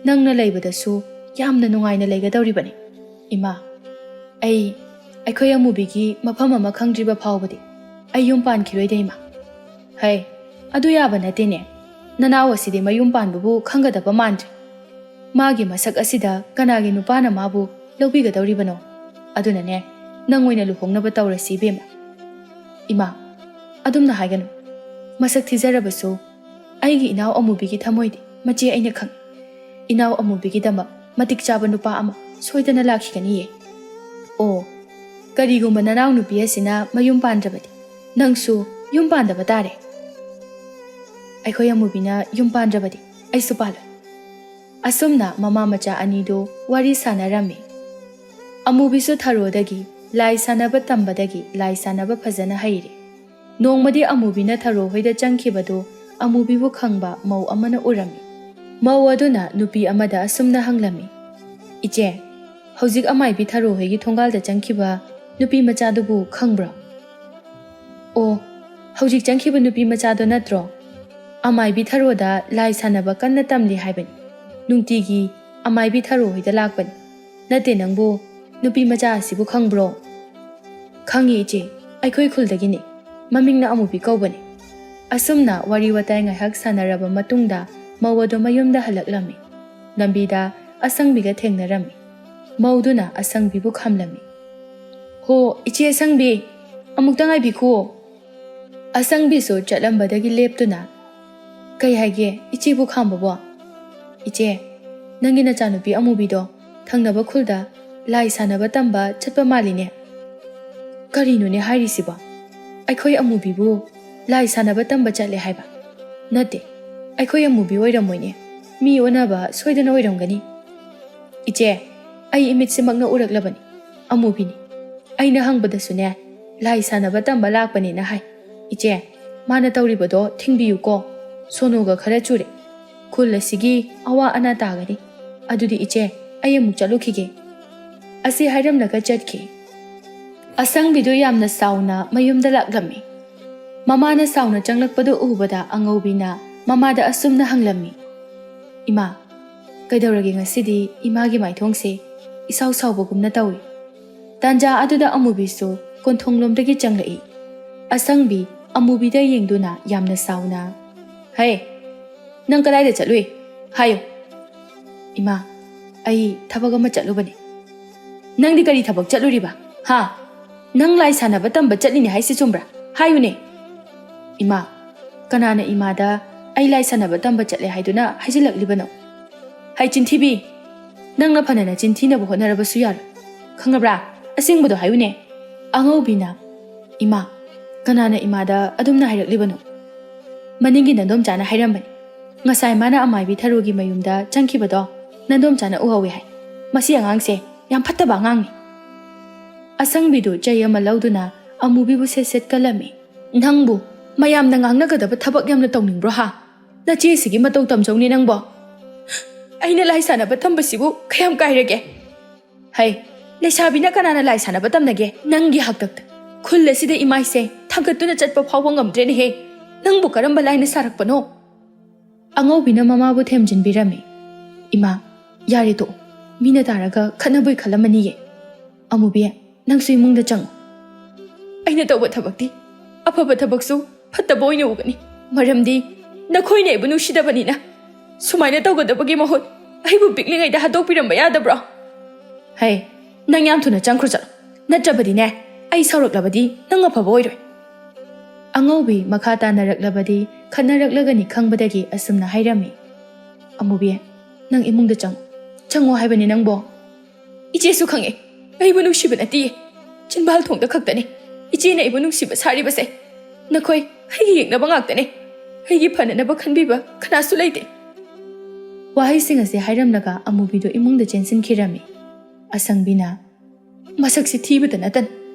ꯅꯪꯅ ꯂꯩꯕꯗꯁꯨ ꯌꯥꯝꯅ ꯅꯨꯡꯉꯥꯏꯅ ꯂꯩꯒꯗꯧꯔꯤꯕꯅꯤ꯫ ꯏꯃꯥ, ꯑꯩ, ꯑꯩꯈꯣꯏ ꯑꯃꯨꯕꯤꯒꯤ ꯃꯐꯝ ꯑꯃ ꯈꯪꯗ꯭ꯔꯤꯕ ꯐꯥꯎꯕꯗꯤ ꯑꯩ ꯌꯨꯝ ꯄꯥꯟꯈꯤꯔꯣꯏꯗ ꯏꯃꯥ꯫" "ꯍꯩ, ꯑꯗꯨ ꯌꯥꯕ ꯅꯠꯇꯦꯅꯦ꯫ ꯅꯅꯥꯎ ꯑꯁꯤꯗꯤ ꯃꯌꯨꯝ ꯄꯥꯟꯕꯕꯨ ꯈꯪꯒꯗꯕ ꯃꯥꯟꯗ꯭ꯔꯦ꯫ ꯃꯥꯒꯤ ꯃꯁꯛ ꯑꯁꯤꯗ ꯀꯅꯥꯒꯤ ꯅꯨꯄꯥꯅ ꯃꯥꯕꯨ ꯂꯧꯕꯤꯒꯗꯧꯔꯤꯕꯅꯣ? ꯑꯗꯨꯅꯅꯦ, ꯅꯪ ꯑꯣꯏꯅ ꯂꯨꯍꯣꯡꯅꯕ ꯇꯧꯔꯁꯤ ꯏꯕꯦꯝꯃ꯫" "ꯏꯃꯥ, ꯑꯗꯨꯝꯅ ꯍꯥꯏꯒꯅꯨ꯫ ꯃꯁꯛ ꯊꯤꯖꯔꯕꯁꯨ ꯑꯩꯒꯤ ꯏꯅꯥꯎ ꯑꯃꯨꯕꯤꯒꯤ ꯊꯃꯣꯏꯗꯤ ꯃꯆꯦ ꯑꯩꯅ ꯈꯪꯏ꯫ ꯏꯅꯥꯎ ꯑꯃꯨꯕꯤꯒꯤꯗꯃꯛ ꯃꯇꯤꯛ ꯆꯥꯕ ꯅꯨꯄꯥ ꯑꯃ ꯁꯣꯏꯗꯅ ꯂꯥꯛꯈꯤꯒꯅꯤꯌꯦ꯫ ꯑꯣ, ꯀꯔꯤꯒꯨꯝꯕ ꯅꯅꯥꯎ ꯅꯨꯄꯤ ꯑꯁꯤꯅ ꯃꯌꯨꯝ ꯄꯥꯟꯗ꯭ꯔꯕꯗꯤ ꯅꯪꯁꯨ ꯌꯨꯝ ꯄꯥꯟꯗꯕ ꯇꯥꯔꯦ꯫ ꯑꯩꯈꯣꯏ ꯑꯃꯨꯕꯤꯅ ꯌꯨꯝ ꯄꯥꯟꯗ꯭ꯔꯕꯗꯤ ꯑꯩꯁꯨ ꯄꯥꯜꯂꯣꯏ꯫ ꯑꯁꯨꯝꯅ ꯃꯃꯥ ꯃꯆꯥ ꯑꯅꯤꯗꯨ ꯋꯥꯔꯤ ꯁꯥꯟꯅꯔꯝꯃꯤ꯫ ꯑꯃꯨꯕꯤꯁꯨ ꯊꯔꯣꯗꯒꯤ ꯂꯥꯏ ꯁꯥꯟꯅꯕ ꯇꯝꯕꯗꯒꯤ ꯂꯥꯏ ꯁꯥꯟꯅꯕ ꯐꯖꯅ ꯍꯩꯔꯦ꯫ ꯅꯣꯡꯃꯗꯤ ꯑꯃꯨꯕꯤꯅ ꯊꯔꯣ ꯍꯣꯏꯗ ꯆꯪꯈꯤꯕꯗꯨ ꯑꯃꯨꯕꯤꯕꯨ ꯈꯪꯕ ꯃꯧ ꯑꯃꯅ ꯎꯔꯝꯃꯤ꯫ ꯃꯧ ꯑꯗꯨꯅ ꯅꯨꯄꯤ ꯑꯃꯗ ꯑꯁꯨꯝꯅ ꯍꯪꯂꯝꯃꯤ, "ꯏꯆꯦ, ꯍꯧꯖꯤꯛ ꯑꯃꯥꯏꯕꯤ ꯊꯔꯣ ꯍꯣꯏꯒꯤ ꯊꯣꯡꯒꯥꯜꯗ ꯆꯪꯈꯤꯕ ꯅꯨꯄꯤ ꯃꯆꯥꯗꯨꯕꯨ ꯈꯪꯕ꯭ꯔꯣ?" "ꯑꯣ, ꯍꯧꯖꯤꯛ ꯆꯪꯈꯤꯕ ꯅꯨꯄꯤ ꯃꯆꯥꯗꯣ ꯅꯠꯇ꯭ꯔꯣ? ꯑꯃꯥꯏꯕꯤ ꯊꯔꯣꯗ ꯂꯥꯏ ꯁꯥꯟꯅꯕ ꯀꯟꯅ ꯇꯝꯂꯤ ꯍꯥꯏꯕꯅꯤ꯫ ꯅꯨꯡꯇꯤꯒꯤ ꯑꯃꯥꯏꯕꯤ ꯊꯔꯣ ꯍꯣꯏꯗ ꯂꯥꯛꯄꯅꯤ꯫ ꯅꯠꯇꯦ ꯅꯪꯕꯨ, ꯅꯨꯄꯤ ꯃꯆꯥ ꯑꯁꯤꯕꯨ ꯈꯪꯕ꯭ꯔꯣ?" "ꯈꯪꯉꯤ ꯏꯆꯦ, ꯑꯩꯈꯣꯏ ꯈꯨꯜꯗꯒꯤꯅꯤ꯫ ꯃꯃꯤꯡꯅ ꯑꯃꯨꯕꯤ ꯀꯧꯕꯅꯤ꯫" ꯑꯁꯨꯝꯅ ꯋꯥꯔꯤ ꯋꯥꯇꯥꯏ ꯉꯥꯏꯍꯥꯛ ꯁꯥꯟꯅꯔꯕ ꯃꯇꯨꯡꯗ ꯃꯧ ꯑꯗꯨ ꯃꯌꯨꯝꯗ ꯍꯜꯂꯛꯂꯝꯃꯤ꯫ ꯂꯝꯕꯤꯗ ꯑꯁꯪꯕꯤꯒ ꯊꯦꯡꯅꯔꯝꯃꯤ꯫ ꯃꯧꯗꯨꯅ ꯑꯁꯪꯕꯤꯕꯨ ꯈꯥꯝꯂꯝꯃꯤ꯫ "ꯍꯣ, ꯏꯆꯦ ꯑꯁꯪꯕꯤ, ꯑꯃꯨꯛꯇ ꯉꯥꯏꯕꯤꯈꯣ꯫" ꯑꯁꯪꯕꯤꯁꯨ ꯆꯠꯂꯝꯕꯗꯒꯤ ꯂꯦꯞꯇꯨꯅ, "ꯀꯩ ꯍꯥꯏꯒꯦ ꯏꯆꯦꯕꯨ ꯈꯥꯝꯕꯕꯣ?" "ꯏꯆꯦ, ꯅꯪꯒꯤ ꯅꯆꯥꯅꯨꯄꯤ ꯑꯃꯨꯕꯤꯗꯣ ꯊꯪꯅꯕ ꯈꯨꯜꯗ ꯂꯥꯏ ꯁꯥꯟꯅꯕ ꯇꯝꯕ ꯆꯠꯄ ꯃꯥꯜꯂꯤꯅꯦ꯫" "ꯀꯔꯤꯅꯣꯅꯦ ꯍꯥꯏꯔꯤꯁꯤꯕꯣ? ꯑꯩꯈꯣꯏ ꯑꯃꯨꯕꯤꯕꯨ ꯂꯥꯏ ꯁꯥꯟꯅꯕ ꯇꯝꯕ ꯆꯠꯂꯦ ꯍꯥꯏꯕ? ꯅꯠꯇꯦ, ꯑꯩꯈꯣꯏ ꯑꯃꯨꯕꯤ ꯑꯣꯏꯔꯝꯃꯣꯏꯅꯦ꯫ ꯃꯤ ꯑꯣꯟꯅꯕ ꯁꯣꯏꯗꯅ ꯑꯣꯏꯔꯝꯒꯅꯤ꯫" "ꯏꯆꯦ, ꯑꯩ ꯏꯃꯤꯠꯁꯤꯃꯛꯅ ꯎꯔꯛꯂꯕꯅꯤ꯫ ꯑꯃꯨꯕꯤꯅꯤ꯫ ꯑꯩꯅ ꯍꯪꯕꯗꯁꯨꯅꯦ, ꯂꯥꯏ ꯁꯥꯟꯅꯕ ꯇꯝꯕ ꯂꯥꯛꯄꯅꯦꯅ ꯍꯥꯏ꯫ ꯏꯆꯦ, ꯃꯥꯅ ꯇꯧꯔꯤꯕꯗꯣ ꯊꯤꯡꯕꯤꯌꯨꯀꯣ꯫ ꯁꯣꯅꯣꯒ ꯈꯔ ꯆꯨꯔꯦ꯫ ꯈꯨꯜ ꯑꯁꯤꯒꯤ ꯑꯋꯥ ꯑꯅꯥ ꯇꯥꯒꯅꯤ꯫ ꯑꯗꯨꯗꯤ ꯏꯆꯦ, ꯑꯩ ꯑꯃꯨꯛ ꯆꯠꯂꯨꯈꯤꯒꯦ꯫" ꯑꯁꯤ ꯍꯥꯏꯔꯝꯂꯒ ꯆꯠꯈꯤ꯫ ꯑꯁꯪꯕꯤꯗꯨ ꯌꯥꯝꯅ ꯁꯥꯎꯅ ꯃꯌꯨꯝꯗ ꯂꯥꯛꯂꯝꯃꯤ꯫ ꯃꯃꯥꯅ ꯁꯥꯎꯅ ꯆꯪꯂꯛꯄꯗꯨ ꯎꯕꯗ ꯑꯉꯧꯕꯤꯅ ꯃꯃꯥꯗ ꯑꯁꯨꯝꯅ ꯍꯪꯂꯝꯃꯤ, "ꯏꯃꯥ, ꯀꯩꯗꯧꯔꯒꯦ ꯉꯁꯤꯗꯤ ꯏꯃꯥꯒꯤ ꯃꯥꯏꯊꯣꯡꯁꯦ ꯏꯁꯥꯎ ꯁꯥꯎꯕꯒꯨꯝꯅ ꯇꯧꯏ?" ꯇꯥꯟꯖꯥ ꯑꯗꯨꯗ ꯑꯃꯨꯕꯤꯁꯨ ꯀꯣꯟꯊꯣꯡꯂꯣꯝꯗꯒꯤ ꯆꯪꯂꯛꯏ꯫ ꯑꯁꯪꯕꯤ ꯑꯃꯨꯕꯤꯗ ꯌꯦꯡꯗꯨꯅ ꯌꯥꯝꯅ ꯁꯥꯎꯅ, "ꯍꯦ, ꯅꯪ ꯀꯗꯥꯏꯗ ꯆꯠꯂꯨꯏ? ꯍꯥꯏꯌꯨ꯫" "ꯏꯃꯥ, ꯑꯩ ꯊꯕꯛ ꯑꯃ ꯆꯠꯂꯨꯕꯅꯤ꯫" "ꯅꯪꯗꯤ ꯀꯔꯤ ꯊꯕꯛ ꯆꯠꯂꯨꯔꯤꯕ? ꯍꯥ? ꯅꯪ ꯂꯥꯏ ꯁꯥꯟꯅꯕ ꯇꯝꯕ ꯆꯠꯂꯤꯅꯦ ꯍꯥꯏꯁꯤ ꯆꯨꯝꯕ꯭ꯔꯥ? ꯍꯥꯏꯌꯨꯅꯦ꯫" "ꯏꯃꯥ, ꯀꯅꯥꯅ ꯏꯃꯥꯗ ꯑꯩ ꯂꯥꯏ ꯁꯥꯟꯅꯕ ꯇꯝꯕ ꯆꯠꯂꯦ ꯍꯥꯏꯗꯨꯅ ꯍꯥꯏꯖꯤꯜꯂꯛꯂꯤꯕꯅꯣ? ꯍꯩ ꯆꯤꯟꯊꯤꯕꯤ! ꯅꯪꯅ ꯐꯅꯅ ꯆꯤꯟꯊꯤꯅꯕ ꯍꯣꯠꯅꯔꯕꯁꯨ ꯌꯥꯔꯣꯏ, ꯈꯪꯉꯕ꯭ꯔꯥ? ꯑꯁꯦꯡꯕꯗꯣ ꯍꯥꯏꯌꯨꯅꯦ꯫ ꯑꯉꯧꯕꯤꯅ, ꯏꯃꯥ, ꯀꯅꯥꯅ ꯏꯃꯥꯗ ꯑꯗꯨꯝꯅ ꯍꯥꯏꯔꯛꯂꯤꯕꯅꯣ? ꯃꯅꯤꯡꯒꯤ ꯅꯗꯣꯝꯆꯥꯅ ꯍꯥꯏꯔꯝꯕꯅꯤ꯫ ꯉꯁꯥꯏ ꯃꯥꯅ ꯑꯃꯥꯏꯕꯤ ꯊꯔꯣꯒꯤ ꯃꯌꯨꯝꯗ ꯆꯪꯈꯤꯕꯗꯣ ꯅꯗꯣꯝꯆꯥꯅ ꯎꯍꯧꯋꯦ ꯍꯥꯏ꯫ ꯃꯁꯤ ꯑꯉꯥꯡꯁꯦ ꯌꯥꯝ ꯐꯠꯇꯕ ꯑꯉꯥꯡꯅꯤ꯫ ꯑꯁꯪꯕꯤꯗꯨ ꯆꯩ ꯑꯃ ꯂꯧꯗꯨꯅ ꯑꯃꯨꯕꯤꯕꯨ ꯁꯦꯠ ꯁꯦꯠ ꯀꯜꯂꯝꯃꯤ꯫ ꯅꯪꯕꯨ ꯃꯌꯥꯝꯅ ꯉꯥꯡꯅꯒꯗꯕ ꯊꯕꯛ ꯌꯥꯝꯅ ꯇꯧꯅꯤꯡꯕ꯭ꯔꯣ ꯍꯥ? ꯅꯆꯦꯁꯤꯒꯤ ꯃꯇꯧ ꯇꯝꯖꯧꯅꯦ ꯅꯪꯕꯣ꯫ ꯑꯩꯅ ꯂꯥꯏ ꯁꯥꯟꯅꯕ ꯇꯝꯕꯁꯤꯕꯨ ꯀꯌꯥꯝ ꯀꯥꯏꯔꯒꯦ? ꯍꯩ, ꯂꯩꯁꯥꯕꯤꯅ ꯀꯅꯥꯅ ꯂꯥꯏ ꯁꯥꯟꯅꯕ ꯇꯝꯅꯒꯦ? ꯅꯪꯒꯤ ꯍꯥꯛꯇꯛꯇ ꯈꯨꯜ ꯑꯁꯤꯗ ꯏꯃꯥꯏꯁꯦ ꯊꯥꯡꯒꯠꯇꯨꯅ ꯆꯠꯄ ꯐꯥꯎꯕ ꯉꯝꯗ꯭ꯔꯦꯅꯦꯍꯦ꯫ ꯅꯪꯕꯨ ꯀꯔꯝꯕ ꯂꯥꯏꯅ ꯁꯥꯔꯛꯄꯅꯣ? ꯑꯉꯧꯕꯤꯅ ꯃꯃꯥꯕꯨ ꯊꯦꯝꯖꯤꯟꯕꯤꯔꯝꯃꯤ꯫ ꯏꯃꯥ, ꯌꯥꯔꯦ ꯇꯣꯛꯑꯣ꯫ ꯃꯤꯅ ꯇꯥꯔꯒ ꯈꯠꯅꯕꯣꯏ ꯈꯜꯂꯝꯃꯅꯤꯌꯦ꯫ ꯑꯃꯨꯕꯤ, ꯅꯪꯁꯨ ꯏꯃꯨꯡꯗ ꯆꯪꯉꯨ꯫ ꯑꯩꯅ ꯇꯧꯕ ꯊꯕꯛꯇꯤ ꯑꯐꯕ ꯊꯕꯛꯁꯨ ꯐꯠꯇꯕ ꯑꯣꯏꯅ ꯎꯒꯅꯤ꯫ ꯃꯔꯝꯗꯤ ꯅꯈꯣꯏꯅ ꯑꯩꯕꯨ ꯅꯨꯡꯁꯤꯗꯕꯅꯤꯅ꯫ ꯁꯨꯃꯥꯏꯅ ꯇꯧꯒꯗꯕꯒꯤ ꯃꯍꯨꯠ ꯑꯩꯕꯨ ꯄꯤꯛꯂꯤꯉꯩꯗ ꯍꯥꯠꯇꯣꯛꯄꯤꯔꯝꯕ ꯌꯥꯗꯕ꯭ꯔꯣ? ꯍꯩ, ꯅꯪ ꯌꯥꯝ ꯊꯨꯅ ꯆꯪꯈ꯭ꯔꯣ ꯆꯠꯂꯣ꯫ ꯅꯠꯇ꯭ꯔꯕꯗꯤꯅꯦ, ꯑꯩ ꯁꯥꯎꯔꯛꯂꯕꯗꯤ ꯅꯪ ꯑꯐꯕ ꯑꯣꯏꯔꯣꯏ꯫ ꯑꯉꯧꯕꯤ ꯃꯈꯥ ꯇꯥꯅꯔꯛꯂꯕꯗꯤ ꯈꯠꯅꯔꯛꯂꯒꯅꯤ ꯈꯪꯕꯗꯒꯤ ꯑꯁꯨꯝꯅ ꯍꯥꯏꯔꯝꯃꯤ꯫ ꯑꯃꯨꯕꯤ, ꯅꯪ ꯏꯃꯨꯡꯗ ꯆꯪꯉꯨ꯫ ꯆꯪꯉꯣ ꯍꯥꯏꯕꯅꯤ ꯅꯪꯕꯣ꯫ ꯏꯆꯦꯁꯨ ꯈꯪꯉꯦ, ꯑꯩꯕꯨ ꯅꯨꯡꯁꯤꯕ ꯅꯠꯇꯦ꯫ ꯆꯤꯟꯕꯥꯜ ꯊꯣꯡꯗ ꯈꯛꯇꯅꯦ ꯏꯆꯦꯅ ꯑꯩꯕꯨ ꯅꯨꯡꯁꯤꯕ ꯁꯥꯔꯤꯕꯁꯦ꯫ ꯅꯈꯣꯏ ꯑꯩꯒꯤ ꯌꯦꯛꯅꯕ ꯉꯥꯛꯇꯅꯦ꯫ ꯑꯩꯒꯤ ꯐꯅꯅꯕ ꯈꯟꯕꯤꯕ ꯀꯅꯥꯁꯨ ꯂꯩꯇꯦ꯫ ꯋꯥꯍꯩꯁꯤꯡ ꯑꯁꯤ ꯍꯥꯏꯔꯝꯂꯒ ꯑꯃꯨꯕꯤꯗꯨ ꯏꯃꯨꯡꯗ ꯆꯦꯟꯁꯤꯟꯈꯤꯔꯝꯃꯤ꯫ ꯑꯁꯪꯕꯤꯅ, ꯃꯁꯛꯁꯤ ꯊꯤꯕꯇ ꯅꯠꯇꯅ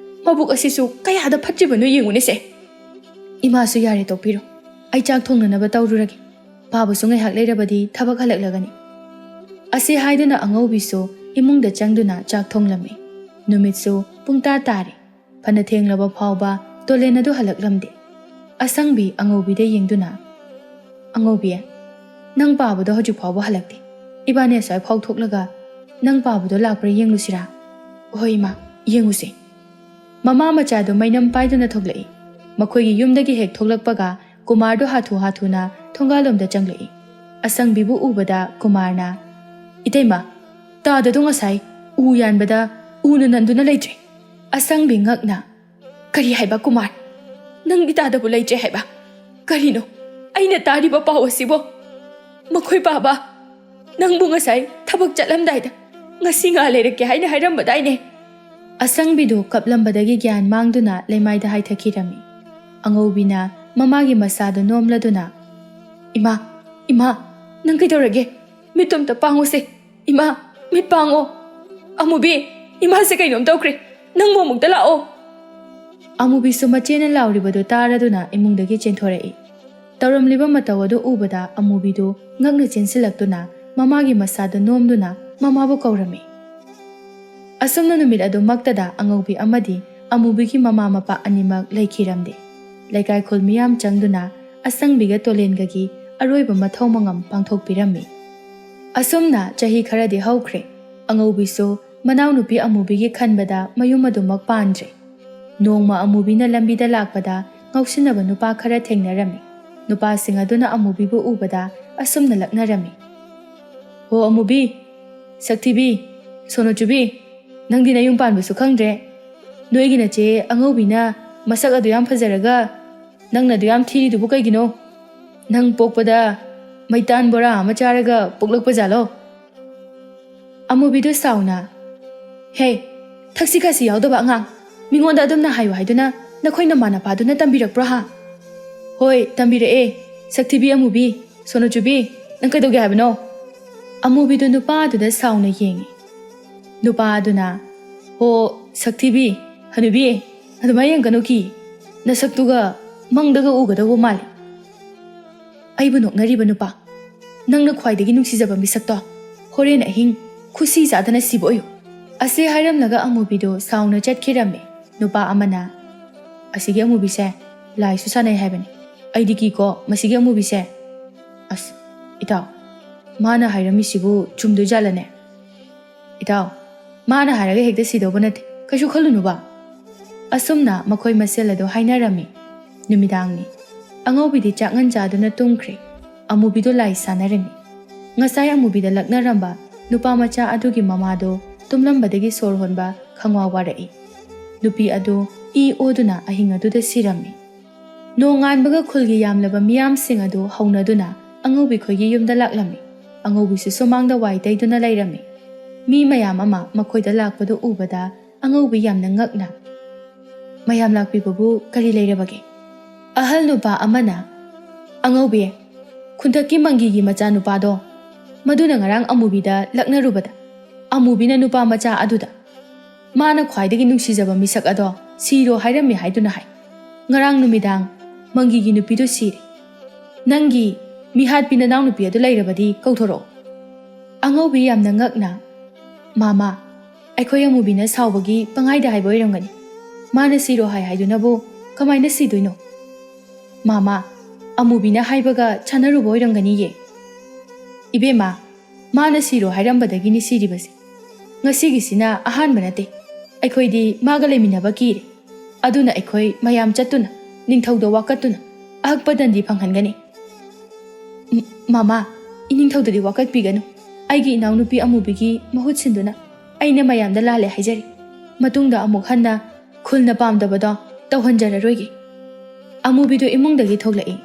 ꯃꯕꯨꯛ ꯑꯁꯤꯁꯨ ꯀꯌꯥꯗ ꯐꯠꯇ꯭ꯔꯤꯕꯅꯣ ꯌꯦꯡꯉꯨꯅꯦꯁꯦ꯫ ꯏꯃꯥꯁꯨ ꯌꯥꯔꯦ, ꯇꯣꯛꯄꯤꯔꯣ꯫ ꯑꯩ ꯆꯥꯛ ꯊꯣꯡꯅꯅꯕ ꯇꯧꯔꯨꯔꯒꯦ꯫ ꯄꯥꯕꯁꯨ ꯉꯥꯏꯍꯥꯛ ꯂꯩꯔꯕꯗꯤ ꯊꯕꯛ ꯍꯜꯂꯛꯂꯒꯅꯤ꯫ ꯑꯁꯤ ꯍꯥꯏꯗꯨꯅ ꯑꯉꯧꯕꯤꯁꯨ ꯏꯃꯨꯡꯗ ꯆꯪꯗꯨꯅ ꯆꯥꯛ ꯊꯣꯡꯂꯝꯃꯤ꯫ ꯅꯨꯃꯤꯠꯁꯨ ꯄꯨꯡ ꯇꯔꯥ ꯇꯥꯔꯦ꯫ ꯐꯅ ꯊꯦꯡꯂꯕ ꯐꯥꯎꯕ ꯇꯣꯂꯦꯟ ꯑꯗꯨ ꯍꯜꯂꯛꯂꯝꯗꯦ꯫ ꯑꯁꯪꯕꯤ ꯑꯉꯧꯕꯤꯗ ꯌꯦꯡꯗꯨꯅ, "ꯑꯉꯧꯕꯤ, ꯅꯪ ꯄꯥꯕꯗꯣ ꯍꯧꯖꯤꯛ ꯐꯥꯎꯕ ꯍꯜꯂꯛꯇꯦ꯫ ꯏꯕꯥꯅꯤ ꯑꯁ꯭ꯋꯥꯏ ꯐꯥꯎ ꯊꯣꯛꯂꯒ ꯅꯪ ꯄꯥꯕꯗꯣ ꯂꯥꯛꯄ꯭ꯔꯥ ꯌꯦꯡꯂꯨꯁꯤꯔꯥ?" "ꯍꯣꯏ ꯏꯃꯥ, ꯌꯦꯡꯉꯨꯁꯦ꯫" ꯃꯃꯥ ꯃꯆꯥꯗꯨ ꯃꯩꯅꯝ ꯄꯥꯏꯗꯨꯅ ꯊꯣꯛꯂꯛꯏ꯫ ꯃꯈꯣꯏꯒꯤ ꯌꯨꯝꯗꯒꯤ ꯍꯦꯛ ꯊꯣꯛꯂꯛꯄꯒ ꯀꯨꯃꯥꯔꯗꯨ ꯍꯥꯊꯨ ꯍꯥꯊꯨꯅ ꯊꯣꯡꯒꯥꯜꯂꯣꯝꯗ ꯆꯪꯂꯛꯏ꯫ ꯑꯁꯪꯕꯤꯕꯨ ꯎꯕꯗ ꯀꯨꯃꯥꯔꯅ, "ꯏꯇꯩꯃ, ꯇꯥꯗꯗꯣ ꯉꯁꯥꯏ ꯎ ꯌꯥꯟꯕꯗ ꯎꯅ ꯅꯟꯗꯨꯅ ꯂꯩꯇ꯭ꯔꯦ꯫" ꯑꯁꯪꯕꯤ ꯉꯛꯅ, "ꯀꯔꯤ ꯍꯥꯏꯕ ꯀꯨꯃꯥꯔ? ꯅꯪ ꯏꯇꯥꯗꯕꯨ ꯂꯩꯇ꯭ꯔꯦ ꯍꯥꯏꯕ? "ꯀꯔꯤꯅꯣ ꯑꯩꯅ ꯇꯥꯔꯤꯕ ꯄꯥꯎ ꯑꯁꯤꯕꯣ? ꯃꯈꯣꯏ ꯄꯥꯕ, ꯅꯪꯕꯨ ꯉꯁꯥꯏ ꯊꯕꯛ ꯆꯠꯂꯝꯗꯥꯏꯗ ꯉꯁꯤ ꯉꯥ ꯂꯩꯔꯛꯀꯦ ꯍꯥꯏꯅ ꯍꯥꯏꯔꯝꯕꯗꯥꯏꯅꯦ?" ꯑꯁꯪꯕꯤꯗꯨ ꯀꯞꯂꯝꯕꯗꯒꯤ ꯒ꯭ꯌꯥꯟ ꯃꯥꯡꯗꯨꯅ ꯂꯩꯃꯥꯏꯗ ꯍꯥꯏꯊꯈꯤꯔꯝꯃꯤ꯫ ꯑꯉꯧꯕꯤꯅ ꯃꯃꯥꯒꯤ ꯃꯁꯥꯗꯨ ꯅꯣꯝꯂꯗꯨꯅ, "ꯏꯃꯥ, ꯏꯃꯥ, ꯅꯪ ꯀꯩꯗꯧꯔꯒꯦ? ꯃꯤꯠꯇꯣ ꯑꯝꯇ ꯄꯥꯡꯉꯨꯁꯦ꯫ ꯏꯃꯥ, ꯃꯤꯠ ꯄꯥꯡꯉꯣ꯫ ꯑꯃꯨꯕꯤ, ꯏꯃꯥꯁꯦ ꯀꯩꯅꯣꯝ ꯇꯧꯈ꯭ꯔꯦ꯫ ꯅꯪꯕꯨ ꯑꯃꯨꯛꯇ ꯂꯥꯛꯑꯣ꯫" ꯑꯃꯨꯕꯤꯁꯨ ꯃꯆꯦꯅ ꯂꯥꯎꯔꯤꯕꯗꯨ ꯇꯥꯔꯗꯨꯅ ꯏꯃꯨꯡꯗꯒꯤ ꯆꯦꯟꯊꯣꯔꯛꯏ꯫ ꯇꯧꯔꯝꯂꯤꯕ ꯃꯇꯧ ꯑꯗꯨ ꯎꯕꯗ ꯑꯃꯨꯕꯤꯗꯨ ꯉꯛꯅ ꯆꯦꯟꯁꯤꯜꯂꯛꯇꯨꯅ ꯃꯃꯥꯒꯤ ꯃꯁꯥꯗ ꯅꯣꯝꯗꯨꯅ ꯃꯃꯥꯕꯨ ꯀꯧꯔꯝꯃꯤ꯫ ꯑꯁꯨꯝꯅ ꯅꯨꯃꯤꯠ ꯑꯗꯨꯃꯛꯇꯗ ꯑꯉꯧꯕꯤ ꯑꯃꯗꯤ ꯑꯃꯨꯕꯤꯒꯤ ꯃꯃꯥ ꯃꯄꯥ ꯑꯅꯤꯃꯛ ꯂꯩꯈꯤꯔꯝꯗꯦ꯫ ꯂꯩꯀꯥꯏ ꯈꯨꯜ ꯃꯤꯌꯥꯝ ꯆꯪꯗꯨꯅ ꯑꯁꯪꯕꯤꯒ ꯇꯣꯂꯦꯟꯒꯒꯤ ꯑꯔꯣꯏꯕ ꯃꯊꯧ ꯃꯉꯝ ꯄꯥꯡꯊꯣꯛꯄꯤꯔꯝꯃꯤ꯫ ꯑꯁꯨꯝꯅ ꯆꯍꯤ ꯈꯔꯗꯤ ꯍꯧꯈ꯭ꯔꯦ꯫ ꯑꯉꯧꯕꯤꯁꯨ ꯃꯅꯥꯎꯅꯨꯄꯤ ꯑꯃꯨꯕꯤꯒꯤ ꯈꯟꯕꯗ ꯃꯌꯨꯝ ꯑꯗꯨꯃꯛ ꯄꯥꯟꯗ꯭ꯔꯦ꯫ ꯅꯣꯡꯃ ꯑꯃꯨꯕꯤꯅ ꯂꯝꯕꯤꯗ ꯂꯥꯛꯄꯗ ꯉꯥꯎꯁꯤꯟꯅꯕ ꯅꯨꯄꯥ ꯈꯔ ꯊꯦꯡꯅꯔꯝꯃꯤ꯫ ꯅꯨꯄꯥꯁꯤꯡ ꯑꯗꯨꯅ ꯑꯃꯨꯕꯤꯕꯨ ꯎꯕꯗ ꯑꯁꯨꯝꯅ ꯂꯛꯅꯔꯝꯃꯤ, "ꯍꯣ ꯑꯃꯨꯕꯤ, ꯁꯛꯊꯤꯕꯤ, ꯁꯣꯅꯣꯆꯨꯕꯤ, ꯅꯪꯗꯤ ꯅꯌꯨꯝ ꯄꯥꯟꯕꯁꯨ ꯈꯪꯗ꯭ꯔꯦ꯫ ꯅꯣꯏꯒꯤ ꯅꯆꯦ ꯑꯉꯧꯕꯤꯅ ꯃꯁꯛ ꯑꯗꯨ ꯌꯥꯝ ꯐꯖꯔꯒ ꯅꯪꯅ ꯑꯗꯨ ꯌꯥꯝ ꯊꯤꯔꯤꯗꯨꯕꯨ ꯀꯩꯒꯤꯅꯣ? ꯅꯪ ꯄꯣꯛꯄꯗ ꯃꯩꯇꯥꯟ ꯕꯣꯔꯥ ꯑꯃ ꯆꯥꯔꯒ ꯄꯣꯛꯂꯛꯄ ꯖꯥꯠꯂꯣ?" ꯑꯃꯨꯕꯤꯗꯨ ꯁꯥꯎꯅ, "ꯍꯦ, ꯊꯛꯁꯤ ꯈꯥꯁꯤ ꯌꯥꯎꯗꯕ ꯑꯉꯥꯡ, ꯃꯤꯉꯣꯟꯗ ꯑꯗꯨꯝꯅ ꯍꯥꯏꯌꯨ ꯍꯥꯏꯗꯨꯅ ꯅꯈꯣꯏ ꯅꯃꯥꯟꯅꯄꯥꯗꯨꯅ ꯇꯝꯕꯤꯔꯛꯄ꯭ꯔꯣ ꯍꯥ?" "ꯍꯣꯏ, ꯇꯝꯕꯤꯔꯛꯑꯦ꯫ ꯁꯛꯊꯤꯕꯤ ꯑꯃꯨꯕꯤ, ꯁꯣꯅꯣꯆꯨꯕꯤ, ꯅꯪ ꯀꯩꯗꯧꯒꯦ ꯍꯥꯏꯕꯅꯣ?" ꯑꯃꯨꯕꯤꯗꯨ ꯅꯨꯄꯥ ꯑꯗꯨꯗ ꯁꯥꯎꯅ ꯌꯦꯡꯉꯤ꯫ ꯅꯨꯄꯥ ꯑꯗꯨꯅ, "ꯍꯣ, ꯁꯛꯊꯤꯕꯤ, ꯍꯅꯨꯕꯤ, ꯑꯗꯨꯃꯥꯏꯅ ꯌꯦꯡꯒꯅꯨꯀꯤ꯫ ꯅꯁꯛꯇꯨꯒ ꯃꯪꯗꯒ ꯎꯒꯗꯧꯕ ꯃꯥꯜꯂꯤ꯫ ꯑꯩꯕꯨ ꯅꯣꯛꯅꯔꯤꯕ ꯅꯨꯄꯥ, ꯅꯪꯅ ꯈ꯭ꯋꯥꯏꯗꯒꯤ ꯅꯨꯡꯁꯤꯖꯕ ꯃꯤꯁꯛꯇꯣ ꯍꯣꯔꯦꯟ ꯑꯍꯤꯡ ꯈꯨꯁꯤ ꯆꯥꯗꯅ ꯁꯤꯕ ꯑꯣꯏꯌꯨ꯫" ꯑꯁꯤ ꯍꯥꯏꯔꯝꯂꯒ ꯑꯃꯨꯕꯤꯗꯨ ꯁꯥꯎꯅ ꯆꯠꯈꯤꯔꯝꯃꯤ꯫ ꯅꯨꯄꯥ ꯑꯃꯅ, "ꯑꯁꯤꯒꯤ ꯑꯃꯨꯕꯤꯁꯦ ꯂꯥꯏꯁꯨ ꯁꯥꯟꯅꯩ ꯍꯥꯏꯕꯅꯤ꯫ ꯑꯩꯗꯤ ꯀꯤꯀꯣ ꯃꯁꯤꯒꯤ ꯑꯃꯨꯕꯤꯁꯦ꯫ ꯑꯁ, ꯏꯇꯥꯎ, ꯃꯥꯅ ꯍꯥꯏꯔꯝꯃꯤꯁꯤꯕꯨ ꯆꯨꯝꯗꯣꯏꯖꯥꯠꯂꯅꯦ? ꯏꯇꯥꯎ, ꯃꯥꯅ ꯍꯥꯏꯔꯒ ꯍꯦꯛꯇ ꯁꯤꯗꯧꯕ ꯅꯠꯇꯦ, ꯀꯩꯁꯨ ꯈꯜꯂꯨꯅꯨꯕ꯫" ꯑꯁꯨꯝꯅ ꯃꯈꯣꯏ ꯃꯁꯦꯜ ꯑꯗꯨ ꯍꯥꯏꯅꯔꯝꯃꯤ꯫ ꯅꯨꯃꯤꯗꯥꯡꯅꯤ꯫ ꯑꯉꯧꯕꯤꯗꯤ ꯆꯥꯛꯉꯟ ꯆꯥꯗꯨꯅ ꯇꯨꯝꯈ꯭ꯔꯦ꯫ ꯑꯃꯨꯕꯤꯗꯨ ꯂꯥꯏ ꯁꯥꯟꯅꯔꯝꯃꯤ꯫ ꯉꯁꯥꯏ ꯑꯃꯨꯕꯤꯗ ꯂꯛꯅꯔꯝꯕ ꯅꯨꯄꯥ ꯃꯆꯥ ꯑꯗꯨꯒꯤ ꯃꯃꯥꯗꯨ ꯇꯨꯝꯂꯝꯕꯗꯒꯤ ꯁꯣꯔ ꯍꯣꯟꯕ ꯈꯪꯋꯥ ꯋꯥꯔꯛꯏ꯫ ꯅꯨꯄꯤ ꯑꯗꯨ ꯏ ꯑꯣꯗꯨꯅ ꯑꯍꯤꯡ ꯑꯗꯨꯗ ꯁꯤꯔꯝꯃꯤ꯫ ꯅꯣꯡꯉꯥꯟꯕꯒ ꯈꯨꯜꯒꯤ ꯌꯥꯝꯂꯕ ꯃꯤꯌꯥꯝꯁꯤꯡ ꯑꯗꯨ ꯍꯧꯅꯗꯨꯅ ꯑꯉꯧꯕꯤ ꯈꯣꯏꯒꯤ ꯌꯨꯝꯗ ꯂꯥꯛꯂꯝꯃꯤ꯫ ꯑꯉꯧꯕꯤꯁꯨ ꯁꯨꯃꯥꯡꯗ ꯋꯥꯏ ꯇꯩꯗꯨꯅ ꯂꯩꯔꯝꯃꯤ꯫ ꯃꯤ ꯃꯌꯥꯝ ꯑꯃ ꯃꯈꯣꯏꯗ ꯂꯥꯛꯄꯗꯨ ꯎꯕꯗ ꯑꯉꯧꯕꯤ ꯌꯥꯝꯅ ꯉꯛꯅ, "ꯃꯌꯥꯝ ꯂꯥꯛꯄꯤꯕꯕꯨ ꯀꯔꯤ ꯂꯩꯔꯕꯒꯦ?" ꯑꯍꯜ ꯅꯨꯄꯥ ꯑꯃꯅ, "ꯑꯉꯧꯕꯤ, ꯈꯨꯟꯊꯛꯀꯤ ꯃꯪꯒꯤꯒꯤ ꯃꯆꯥꯅꯨꯄꯥꯗꯣ, ꯃꯗꯨꯅ ꯉꯔꯥꯡ ꯑꯃꯨꯕꯤꯗ ꯂꯛꯅꯔꯨꯕꯗ, ꯑꯃꯨꯕꯤꯅ ꯅꯨꯄꯥ ꯃꯆꯥ ꯑꯗꯨꯗ ꯃꯥꯅ ꯈ꯭ꯋꯥꯏꯗꯒꯤ ꯅꯨꯡꯁꯤꯖꯕ ꯃꯤꯁꯛ ꯑꯗꯣ ꯁꯤꯔꯣ ꯍꯥꯏꯔꯝꯃꯤ ꯍꯥꯏꯗꯨꯅ ꯍꯥꯏ꯫ ꯉꯔꯥꯡ ꯅꯨꯃꯤꯗꯥꯡ ꯃꯪꯒꯤꯒꯤ ꯅꯨꯄꯤꯗꯨ ꯁꯤꯔꯦ꯫ ꯅꯪꯒꯤ ꯃꯤꯍꯥꯠꯄꯤ ꯅꯅꯥꯎꯅꯨꯄꯤ ꯑꯗꯨ ꯂꯩꯔꯕꯗꯤ ꯀꯧꯊꯣꯔꯛꯑꯣ꯫" ꯑꯉꯧꯕꯤ ꯌꯥꯝꯅ ꯉꯛꯅ, "ꯃꯥꯃꯥ, ꯑꯩꯈꯣꯏ ꯑꯃꯨꯕꯤꯅ ꯁꯥꯎꯕꯒꯤ ꯄꯪꯍꯥꯏꯗ ꯍꯥꯏꯕ ꯑꯣꯏꯔꯝꯒꯅꯤ꯫ ꯃꯥꯅ ꯁꯤꯔꯣ ꯍꯥꯏ ꯍꯥꯏꯗꯨꯅꯕꯨ ꯀꯃꯥꯏꯅ ꯁꯤꯗꯣꯏꯅꯣ? ꯃꯥꯃꯥ, ꯑꯃꯨꯕꯤꯅ ꯍꯥꯏꯕꯒ ꯆꯥꯟꯅꯔꯨꯕ ꯑꯣꯏꯔꯝꯒꯅꯤꯌꯦ꯫ ꯏꯕꯦꯝꯃ, ꯃꯥꯅ ꯁꯤꯔꯣ ꯍꯥꯏꯔꯝꯕꯗꯒꯤꯅꯤ ꯁꯤꯔꯤꯕꯁꯦ꯫ ꯉꯁꯤꯒꯤꯁꯤꯅ ꯑꯍꯥꯟꯕ ꯅꯠꯇꯦ꯫ ꯑꯩꯈꯣꯏꯗꯤ ꯃꯥꯒ ꯂꯩꯃꯤꯟꯅꯕ ꯀꯤꯔꯦ꯫ ꯑꯗꯨꯅ ꯑꯩꯈꯣꯏ ꯃꯌꯥꯝ ꯆꯠꯇꯨꯅ ꯅꯤꯡꯊꯧꯗ ꯋꯥꯀꯠꯇꯨꯅ ꯑꯍꯛꯄ ꯗꯟꯗꯤ ꯐꯪꯍꯟꯒꯅꯤ꯫" "ꯃ-, ꯃꯃꯥ, ꯏꯅꯤꯡꯊꯧꯗꯗꯤ ꯋꯥꯀꯠꯄꯤꯒꯅꯨ꯫ ꯑꯩꯒꯤ ꯏꯅꯥꯎꯅꯨꯄꯤ ꯑꯃꯨꯕꯤꯒꯤ ꯃꯍꯨꯠ ꯁꯤꯟꯗꯨꯅ ꯑꯩꯅ ꯃꯌꯥꯝꯗ ꯂꯥꯜꯂꯦ ꯍꯥꯏꯖꯔꯤ꯫ ꯃꯇꯨꯡꯗ ꯑꯃꯨꯛ ꯍꯟꯅ ꯈꯨꯜꯅ ꯄꯥꯝꯗꯕꯗꯣ ꯇꯧꯍꯟꯖꯔꯔꯣꯏꯒꯦ꯫" ꯑꯃꯨꯕꯤꯗꯨ ꯏꯃꯨꯡꯗꯒꯤ ꯊꯣꯛꯂꯛꯏ꯫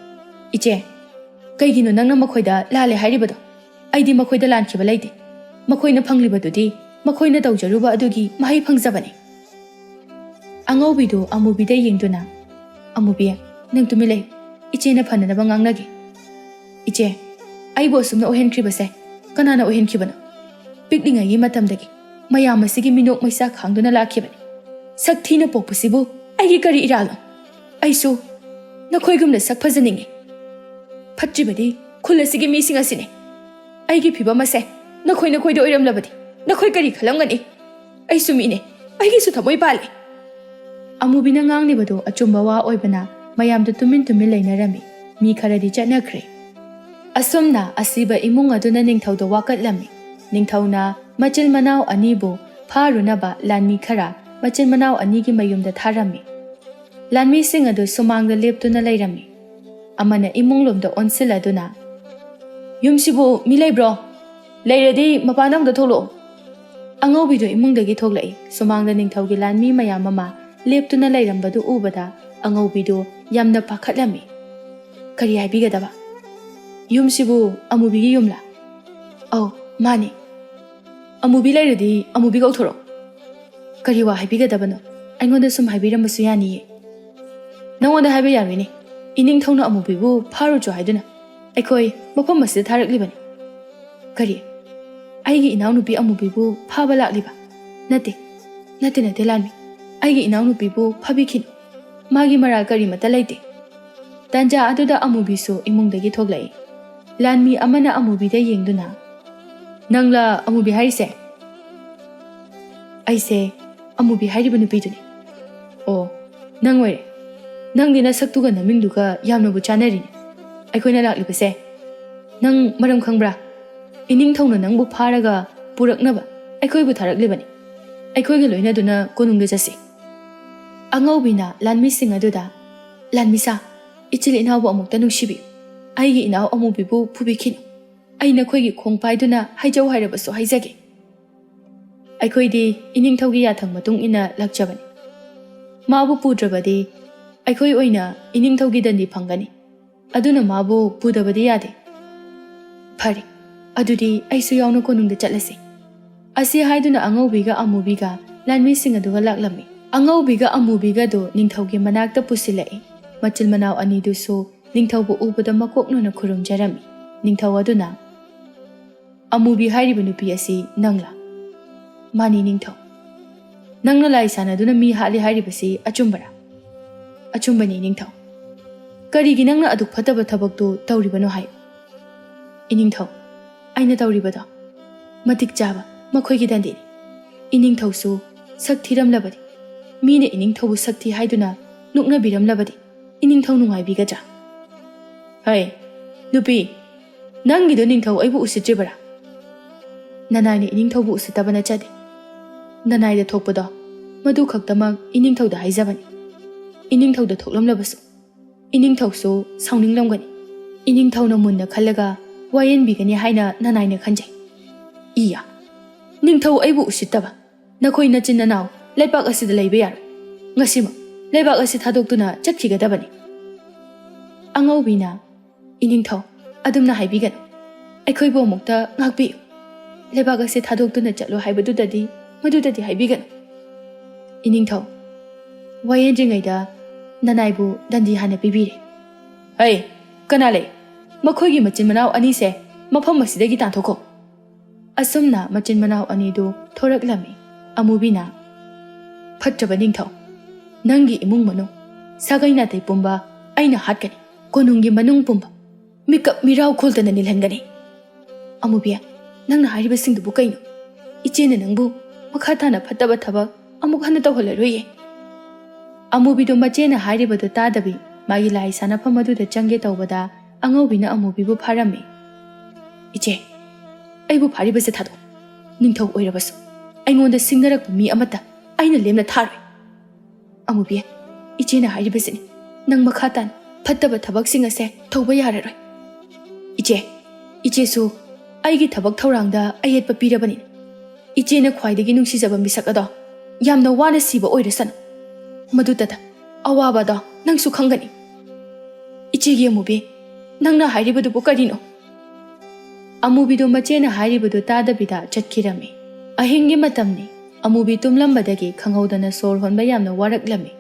"ꯏꯆꯦ, ꯀꯩꯒꯤꯅꯣ ꯅꯪꯅ ꯃꯈꯣꯏꯗ ꯂꯥꯜꯂꯦ ꯍꯥꯏꯔꯤꯕꯗꯣ? ꯑꯩꯗꯤ ꯃꯈꯣꯏꯗ ꯂꯥꯟꯈꯤꯕ ꯂꯩꯇꯦ꯫ ꯃꯈꯣꯏꯅ ꯐꯪꯂꯤꯕꯗꯨꯗꯤ ꯃꯈꯣꯏꯅ ꯇꯧꯖꯔꯨꯕ ꯑꯗꯨꯒꯤ ꯃꯍꯩ ꯐꯪꯖꯕꯅꯤ꯫" ꯑꯉꯧꯕꯤꯗꯨ ꯑꯃꯨꯕꯤꯗ ꯌꯦꯡꯗꯨꯅ, "ꯑꯃꯨꯕꯤ, ꯅꯪ ꯇꯨꯃꯤꯟ ꯂꯩꯌꯨ꯫ ꯏꯆꯦꯅ ꯐꯅꯅꯕ ꯉꯥꯡꯅꯒꯦ꯫ ꯏꯆꯦ, ꯑꯩꯕꯨ ꯑꯁꯨꯝꯅ ꯑꯣꯏꯍꯟꯈ꯭ꯔꯤꯕꯁꯦ ꯀꯅꯥꯅ ꯑꯣꯏꯍꯟꯈꯤꯕꯅꯣ? ꯄꯤꯛꯂꯤꯉꯩꯒꯤ ꯃꯇꯝꯗꯒꯤ ꯃꯌꯥꯝ ꯑꯁꯤꯒꯤ ꯃꯤꯅꯣꯛ ꯃꯩꯁꯥ ꯈꯥꯡꯗꯨꯅ ꯂꯥꯛꯈꯤꯕꯅꯤ꯫ ꯁꯛ ꯊꯤꯅ ꯄꯣꯛꯄꯁꯤꯕꯨ ꯑꯩꯒꯤ ꯀꯔꯤ ꯏꯔꯥꯜꯅꯣ? ꯑꯩꯁꯨ ꯅꯈꯣꯏꯒꯨꯝꯅ ꯁꯛ ꯐꯖꯅꯤꯡꯉꯤ꯫ ꯐꯠꯇ꯭ꯔꯤꯕꯗꯤ ꯈꯨꯜ ꯑꯁꯤꯒꯤ ꯃꯤꯁꯤꯡ ꯑꯁꯤꯅꯤ꯫ ꯑꯩꯒꯤ ꯐꯤꯕꯝ ꯑꯁꯦ ꯅꯈꯣꯏ ꯅꯈꯣꯏꯗ ꯑꯣꯏꯔꯝꯂꯕꯗꯤ ꯅꯈꯣꯏ ꯀꯔꯤ ꯈꯜꯂꯝꯒꯅꯤ? ꯑꯩꯁꯨ ꯃꯤꯅꯦ, ꯑꯩꯒꯤꯁꯨ ꯊꯃꯣꯏ ꯄꯥꯜꯂꯤ꯫" ꯑꯃꯨꯕꯤꯅ ꯉꯥꯡꯂꯤꯕꯗꯨ ꯑꯆꯨꯝꯕ ꯋꯥ ꯑꯣꯏꯕꯅ ꯃꯌꯥꯝꯗꯨ ꯇꯨꯃꯤꯟ ꯇꯨꯃꯤꯟ ꯂꯩꯅꯔꯝꯃꯤ꯫ ꯃꯤ ꯈꯔꯗꯤ ꯆꯠꯅꯈ꯭ꯔꯦ꯫ ꯑꯁꯨꯝꯅ ꯑꯁꯤꯕ ꯏꯃꯨꯡ ꯑꯗꯨꯅ ꯅꯤꯡꯊꯧꯗ ꯋꯥꯀꯠꯂꯝꯃꯤ꯫ ꯅꯤꯡꯊꯧꯅ ꯃꯆꯤꯟ ꯃꯅꯥꯎ ꯑꯅꯤꯕꯨ ꯐꯥꯔꯨꯅꯕ ꯂꯥꯟꯃꯤ ꯈꯔ ꯃꯆꯤꯟ ꯃꯅꯥꯎ ꯑꯅꯤꯒꯤ ꯃꯌꯨꯝꯗ ꯊꯥꯔꯝꯃꯤ꯫ ꯂꯥꯟꯃꯤꯁꯤꯡ ꯑꯗꯨ ꯁꯨꯃꯥꯡꯗ ꯂꯦꯞꯇꯨꯅ ꯂꯩꯔꯝꯃꯤ꯫ ꯑꯃꯅ ꯏꯃꯨꯡꯂꯣꯝꯗ ꯑꯣꯟꯁꯤꯜꯂꯗꯨꯅ, "ꯌꯨꯝꯁꯤꯕꯨ ꯃꯤ ꯂꯩꯕ꯭ꯔꯣ? ꯂꯩꯔꯗꯤ ꯃꯄꯥꯟꯗ ꯑꯃꯨꯛꯇ ꯊꯣꯛꯂꯛꯑꯣ꯫" ꯑꯉꯧꯕꯤꯗꯨ ꯏꯃꯨꯡꯗꯒꯤ ꯊꯣꯛꯂꯛꯏ꯫ ꯁꯨꯃꯥꯡꯗ ꯅꯤꯡꯊꯧꯒꯤ ꯂꯥꯟꯃꯤ ꯃꯌꯥꯝ ꯑꯃ ꯂꯦꯞꯇꯨꯅ ꯂꯩꯔꯝꯕꯗꯨ ꯎꯕꯗ ꯑꯉꯧꯕꯤꯗꯨ ꯌꯥꯝꯅ ꯄꯥꯈꯠꯂꯝꯃꯤ꯫ ꯀꯔꯤ ꯍꯥꯏꯕꯤꯒꯗꯕ? ꯌꯨꯝꯁꯤꯕꯨ ꯑꯃꯨꯕꯤꯒꯤ ꯌꯨꯝꯂꯥ? ꯑꯧ, ꯃꯥꯅꯤ꯫ ꯑꯃꯨꯕꯤ ꯂꯩꯔꯗꯤ ꯑꯃꯨꯕꯤ ꯀꯧꯊꯣꯔꯛꯑꯣ꯫ ꯀꯔꯤ ꯋꯥ ꯍꯥꯏꯕꯤꯒꯗꯕꯅꯣ? ꯑꯩꯉꯣꯟꯗ ꯁꯨꯝ ꯍꯥꯏꯕꯤꯔꯝꯕꯁꯨ ꯌꯥꯅꯤꯌꯦ꯫ ꯅꯉꯣꯟꯗ ꯍꯥꯏꯕ ꯌꯥꯔꯣꯏꯅꯦ꯫ ꯏꯅꯤꯡꯊꯧꯅ ꯑꯃꯨꯕꯤꯕꯨ ꯐꯥꯔꯨꯆꯣ ꯍꯥꯏꯗꯨꯅ ꯑꯩꯈꯣꯏ ꯃꯐꯝ ꯑꯁꯤꯗ ꯊꯥꯔꯛꯂꯤꯕꯅꯤ꯫ ꯀꯔꯤ? ꯑꯩꯒꯤ ꯏꯅꯥꯎꯅꯨꯄꯤ ꯑꯃꯨꯕꯤꯕꯨ ꯐꯥꯕ ꯂꯥꯛꯂꯤꯕ? ꯅꯠꯇꯦ, ꯅꯠꯇꯦ, ꯅꯠꯇꯦ, ꯂꯥꯟꯃꯤ꯫ ꯑꯩꯒꯤ ꯏꯅꯥꯎꯅꯨꯄꯤꯕꯨ ꯐꯥꯕꯤꯈꯤꯅꯨ꯫ ꯃꯥꯒꯤ ꯃꯔꯥꯜ ꯀꯔꯤꯃꯠꯇ ꯂꯩꯇꯦ꯫ ꯇꯥꯟꯖꯥ ꯑꯗꯨꯗ ꯑꯃꯨꯕꯤꯁꯨ ꯏꯃꯨꯡꯗꯒꯤ ꯊꯣꯛꯂꯛꯏ꯫ ꯂꯥꯟꯃꯤ ꯑꯃꯅ ꯑꯃꯨꯕꯤꯗ ꯌꯦꯡꯗꯨꯅ, "ꯅꯪꯂ ꯑꯃꯨꯕꯤ ꯍꯥꯏꯔꯤꯁꯦ?" "ꯑꯩꯁꯦ ꯑꯃꯨꯕꯤ ꯍꯥꯏꯔꯤꯕ ꯅꯨꯄꯤꯗꯨꯅꯤ꯫" "ꯑꯣ, ꯅꯪ ꯑꯣꯏꯔꯦ꯫ ꯅꯪꯗꯤ ꯅꯁꯛꯇꯨꯒ ꯅꯃꯤꯡꯗꯨꯒ ꯌꯥꯝꯅꯕꯨ ꯆꯥꯟꯅꯔꯤꯅꯦ꯫ ꯑꯩꯈꯣꯏꯅ ꯂꯥꯛꯂꯤꯕꯁꯦ ꯅꯪ ꯃꯔꯝ ꯈꯪꯕ꯭ꯔꯥ? ꯏꯅꯤꯡꯊꯧꯅ ꯅꯪꯕꯨ ꯐꯥꯔꯒ ꯄꯨꯔꯛꯅꯕ ꯑꯩꯈꯣꯏꯕꯨ ꯊꯥꯔꯛꯂꯤꯕꯅꯤ꯫ ꯑꯩꯈꯣꯏꯒ ꯂꯣꯏꯅꯗꯨꯅ ꯀꯣꯅꯨꯡꯗ ꯆꯠꯁꯤ꯫" ꯑꯉꯧꯕꯤꯅ ꯂꯥꯟꯃꯤꯁꯤꯡ ꯑꯗꯨꯗ, "ꯂꯥꯟꯃꯤꯁꯥ, ꯏꯆꯤꯜ ꯏꯅꯥꯎꯕꯨ ꯑꯃꯨꯛꯇ ꯅꯨꯡꯁꯤꯕꯤꯌꯨ꯫ ꯑꯩꯒꯤ ꯏꯅꯥꯎ ꯑꯃꯨꯕꯤꯕꯨ ꯐꯨꯕꯤꯈꯤꯅꯨ꯫ ꯑꯩ ꯅꯈꯣꯏꯒꯤ ꯈꯣꯡ ꯄꯥꯏꯗꯨꯅ ꯍꯥꯏꯖꯧ ꯍꯥꯏꯔꯕꯁꯨ ꯍꯥꯏꯖꯒꯦ꯫ ꯑꯩꯈꯣꯏꯗꯤ ꯏꯅꯤꯡꯊꯧꯒꯤ ꯌꯥꯊꯪ ꯃꯇꯨꯡ ꯏꯟꯅ ꯂꯥꯛꯆꯕꯅꯤ꯫ ꯃꯥꯕꯨ ꯄꯨꯗ꯭ꯔꯕꯗꯤ ꯑꯩꯈꯣꯏ ꯑꯣꯏꯅ ꯏꯅꯤꯡꯊꯧꯒꯤ ꯗꯟꯗꯤ ꯐꯪꯒꯅꯤ꯫ ꯑꯗꯨꯅ ꯃꯥꯕꯨ ꯄꯨꯗꯕꯗꯤ ꯌꯥꯗꯦ꯫" "ꯐꯔꯦ, ꯑꯗꯨꯗꯤ ꯑꯩꯁꯨ ꯌꯥꯎꯅ ꯀꯣꯅꯨꯡꯗ ꯆꯠꯂꯁꯤ꯫" ꯑꯁꯤ ꯍꯥꯏꯗꯨꯅ ꯑꯉꯧꯕꯤꯒ ꯑꯃꯨꯕꯤꯒ ꯂꯥꯟꯃꯤꯁꯤꯡ ꯑꯗꯨꯒ ꯂꯥꯛꯂꯝꯃꯤ꯫ ꯑꯉꯧꯕꯤꯒ ꯑꯃꯨꯕꯤꯒꯗꯨ ꯅꯤꯡꯊꯧꯒꯤ ꯃꯅꯥꯛꯇ ꯄꯨꯁꯤꯜꯂꯛꯏ꯫ ꯃꯆꯤꯜ ꯃꯅꯥꯎ ꯑꯅꯤꯗꯨꯁꯨ ꯅꯤꯡꯊꯧꯕꯨ ꯎꯕꯗ ꯃꯀꯣꯛ ꯅꯣꯟꯅ ꯈꯨꯔꯨꯝꯖꯔꯝꯃꯤ꯫ ꯅꯤꯡꯊꯧ ꯑꯗꯨꯅ, "ꯑꯃꯨꯕꯤ ꯍꯥꯏꯔꯤꯕ ꯅꯨꯄꯤ ꯑꯁꯤ ꯅꯪꯂꯥ?" "ꯃꯥꯅꯤ ꯅꯤꯡꯊꯧ꯫" "ꯅꯪꯅ ꯂꯥꯏ ꯁꯥꯟꯅꯗꯨꯅ ꯃꯤ ꯍꯥꯠꯂꯤ ꯍꯥꯏꯔꯤꯕꯁꯤ ꯑꯆꯨꯝꯕꯔꯥ?" "ꯑꯆꯨꯝꯕꯅꯤ ꯅꯤꯡꯊꯧ꯫" "ꯀꯔꯤꯒꯤ ꯅꯪꯅ ꯑꯗꯨꯛ ꯐꯠꯇꯕ ꯊꯕꯛꯇꯨ ꯇꯧꯔꯤꯕꯅꯣ ꯍꯥꯏꯌꯨ꯫" "ꯏꯅꯤꯡꯊꯧ, ꯑꯩꯅ ꯇꯧꯔꯤꯕꯗꯣ ꯃꯇꯤꯛ ꯆꯥꯕ ꯃꯈꯣꯏꯒꯤ ꯗꯟꯗꯤꯅꯤ꯫ ꯏꯅꯤꯡꯊꯧꯁꯨ ꯁꯛ ꯊꯤꯔꯝꯂꯕꯗꯤ, ꯃꯤꯅ ꯏꯅꯤꯡꯊꯧꯕꯨ ꯁꯛ ꯊꯤ ꯍꯥꯏꯗꯨꯅ ꯅꯣꯛꯅꯕꯤꯔꯝꯂꯕꯗꯤ ꯏꯅꯤꯡꯊꯧ ꯅꯨꯡꯉꯥꯏꯕꯤꯒꯗ꯭ꯔꯥ?" "ꯍꯩ, ꯅꯨꯄꯤ, ꯅꯪꯒꯤꯗꯣ ꯅꯤꯡꯊꯧ ꯑꯩꯕꯨ ꯎꯁꯤꯠꯇ꯭ꯔꯤꯕꯔꯥ? ꯅꯅꯥꯏꯅ ꯏꯅꯤꯡꯊꯧꯕꯨ ꯎꯁꯤꯠꯇꯕ ꯅꯠꯆꯗꯦ꯫ ꯅꯅꯥꯏꯗ ꯊꯣꯛꯄꯗꯣ ꯃꯗꯨ ꯈꯛꯇꯃꯛ ꯏꯅꯤꯡꯊꯧꯗ ꯍꯥꯏꯖꯕꯅꯤ꯫ ꯏꯅꯤꯡꯊꯧꯗ ꯊꯣꯛꯂꯝꯂꯕꯁꯨ ꯏꯅꯤꯡꯊꯧꯁꯨ ꯁꯥꯎꯅꯤꯡꯂꯝꯒꯅꯤ꯫ ꯏꯅꯤꯡꯊꯧꯅ ꯃꯨꯟꯅ ꯈꯜꯂꯒ ꯋꯥꯌꯦꯟꯕꯤꯒꯅꯤ ꯍꯥꯏꯅ ꯅꯅꯥꯏꯅ ꯈꯟꯖꯩ꯫" "ꯏꯌꯥ, ꯅꯤꯡꯊꯧ ꯑꯩꯕꯨ ꯎꯁꯤꯠꯇꯕ꯫ ꯅꯈꯣꯏ ꯅꯆꯤꯟ ꯅꯅꯥꯎ ꯂꯩꯄꯥꯛ ꯑꯁꯤꯗ ꯂꯩꯕ ꯌꯥꯔꯣꯏ꯫ ꯉꯁꯤꯃꯛ ꯂꯩꯕꯥꯛ ꯑꯁꯤ ꯊꯥꯗꯣꯛꯇꯨꯅ ꯆꯠꯈꯤꯒꯗꯕꯅꯤ꯫ ꯑꯉꯧꯕꯤꯅ, "ꯏꯅꯤꯡꯊꯧ, ꯑꯗꯨꯝꯅ ꯍꯥꯏꯕꯤꯒꯅꯨ꯫ ꯑꯩꯈꯣꯏꯕꯨ ꯑꯃꯨꯛꯇ ꯉꯥꯛꯄꯤꯌꯨ꯫ ꯂꯩꯕꯥꯛ ꯑꯁꯤ ꯊꯥꯗꯣꯛꯇꯨꯅ ꯆꯠꯂꯣ ꯍꯥꯏꯕꯗꯨꯗꯗꯤ, ꯃꯗꯨꯗꯗꯤ ꯍꯥꯏꯕꯤꯒꯅꯨ꯫ ꯏꯅꯤꯡꯊꯧ, ꯋꯥꯌꯦꯟꯗ꯭ꯔꯤꯉꯩꯗ ꯅꯅꯥꯏꯕꯨ ꯗꯟꯗꯤ ꯍꯥꯟꯅ ꯄꯤꯕꯤꯔꯦ꯫" "ꯍꯩ, ꯀꯅꯥ ꯂꯩ? ꯃꯈꯣꯏꯒꯤ ꯃꯆꯤꯟ ꯃꯅꯥꯎ ꯑꯅꯤꯁꯦ ꯃꯐꯝ ꯑꯁꯤꯗꯒꯤ ꯇꯥꯟꯊꯣꯛꯈꯣ꯫" ꯑꯁꯨꯝꯅ ꯃꯆꯤꯟ ꯃꯅꯥꯎ ꯑꯅꯤꯗꯨ ꯊꯣꯔꯛꯂꯝꯃꯤ꯫ ꯑꯃꯨꯕꯤꯅ, "ꯐꯠꯇ꯭ꯔꯕ ꯅꯤꯡꯊꯧ, ꯅꯪꯒꯤ ꯏꯃꯨꯡ ꯃꯅꯨꯡ, ꯁꯥꯒꯩ ꯅꯥꯇꯩ ꯄꯨꯝꯕ ꯑꯩꯅ ꯍꯥꯠꯀꯅꯤ꯫ ꯀꯣꯅꯨꯡꯒꯤ ꯃꯅꯨꯡ ꯄꯨꯝꯕ ꯃꯤꯀꯞ ꯃꯤꯔꯥꯎ ꯈꯣꯜꯗꯅ ꯅꯤꯜꯍꯟꯒꯅꯤ꯫" "ꯑꯃꯨꯕꯤ, ꯅꯪꯅ ꯍꯥꯏꯔꯤꯕꯁꯤꯡꯗꯨꯕꯨ ꯀꯩꯅꯣ? ꯏꯆꯦꯅ ꯅꯪꯕꯨ ꯃꯈꯥ ꯇꯥꯅ ꯐꯠꯇꯕ ꯊꯕꯛ ꯑꯃꯨꯛ ꯍꯟꯅ ꯇꯧꯍꯜꯂꯔꯣꯏꯌꯦ꯫" ꯑꯃꯨꯕꯤꯗꯨ ꯃꯆꯦꯅ ꯍꯥꯏꯔꯤꯕꯗꯨ ꯇꯥꯗꯕꯤ, ꯃꯥꯒꯤ ꯂꯥꯏ ꯁꯥꯟꯅꯐꯝ ꯑꯗꯨꯗ ꯆꯪꯒꯦ ꯇꯧꯕꯗ, ꯑꯉꯧꯕꯤꯅ ꯑꯃꯨꯕꯤꯕꯨ ꯐꯥꯔꯝꯃꯤ꯫ "ꯏꯆꯦ, ꯑꯩꯕꯨ ꯐꯥꯔꯤꯕꯁꯦ ꯊꯥꯗꯣꯛ꯫ ꯅꯤꯡꯊꯧ ꯑꯣꯏꯔꯕꯁꯨ ꯑꯩꯉꯣꯟꯗ ꯁꯤꯡꯅꯔꯛꯄ ꯃꯤ ꯑꯃꯠꯇ ꯑꯩꯅ ꯂꯦꯝꯅ ꯊꯥꯔꯣꯏ꯫" "ꯑꯃꯨꯕꯤ, ꯏꯆꯦꯅ ꯍꯥꯏꯔꯤꯕꯁꯤꯅꯤ, ꯅꯪ ꯃꯈꯥ ꯇꯥꯅ ꯐꯠꯇꯕ ꯊꯕꯛꯁꯤꯡ ꯑꯁꯦ ꯇꯧꯕ ꯌꯥꯔꯔꯣꯏ꯫" "ꯏꯆꯦ, ꯏꯆꯦꯁꯨ ꯑꯩꯒꯤ ꯊꯕꯛ ꯊꯧꯔꯥꯡꯗ ꯑꯌꯦꯠꯄ ꯄꯤꯔꯕꯅꯤꯅ, ꯏꯆꯦꯅ ꯈ꯭ꯋꯥꯏꯗꯒꯤ ꯅꯨꯡꯁꯤꯖꯕ ꯃꯤꯁꯛ ꯑꯗꯣ ꯌꯥꯝꯅ ꯋꯥꯅ ꯁꯤꯕ ꯑꯣꯏꯔꯁꯅꯨ꯫ ꯃꯗꯨꯇꯗ ꯑꯋꯥꯕ ꯑꯗꯣ ꯅꯪꯁꯨ ꯈꯪꯒꯅꯤ꯫" "ꯏꯆꯦꯒꯤ ꯑꯃꯨꯕꯤ, ꯅꯪꯅ ꯍꯥꯏꯔꯤꯕꯗꯨꯕꯨ ꯀꯔꯤꯅꯣ?" ꯑꯃꯨꯕꯤꯗꯨ ꯃꯆꯦꯅ ꯍꯥꯏꯔꯤꯕꯗꯨ ꯇꯥꯗꯕꯤꯗ ꯆꯠꯈꯤꯔꯝꯃꯤ꯫ ꯑꯍꯤꯡꯒꯤ ꯃꯇꯝꯅꯤ꯫ ꯑꯃꯨꯕꯤ ꯇꯨꯝꯂꯝꯕꯗꯒꯤ ꯈꯪꯍꯧꯗꯅ ꯁꯣꯔ ꯍꯣꯟꯕ ꯌꯥꯝꯅ ꯋꯥꯔꯛꯂꯝꯃꯤ꯫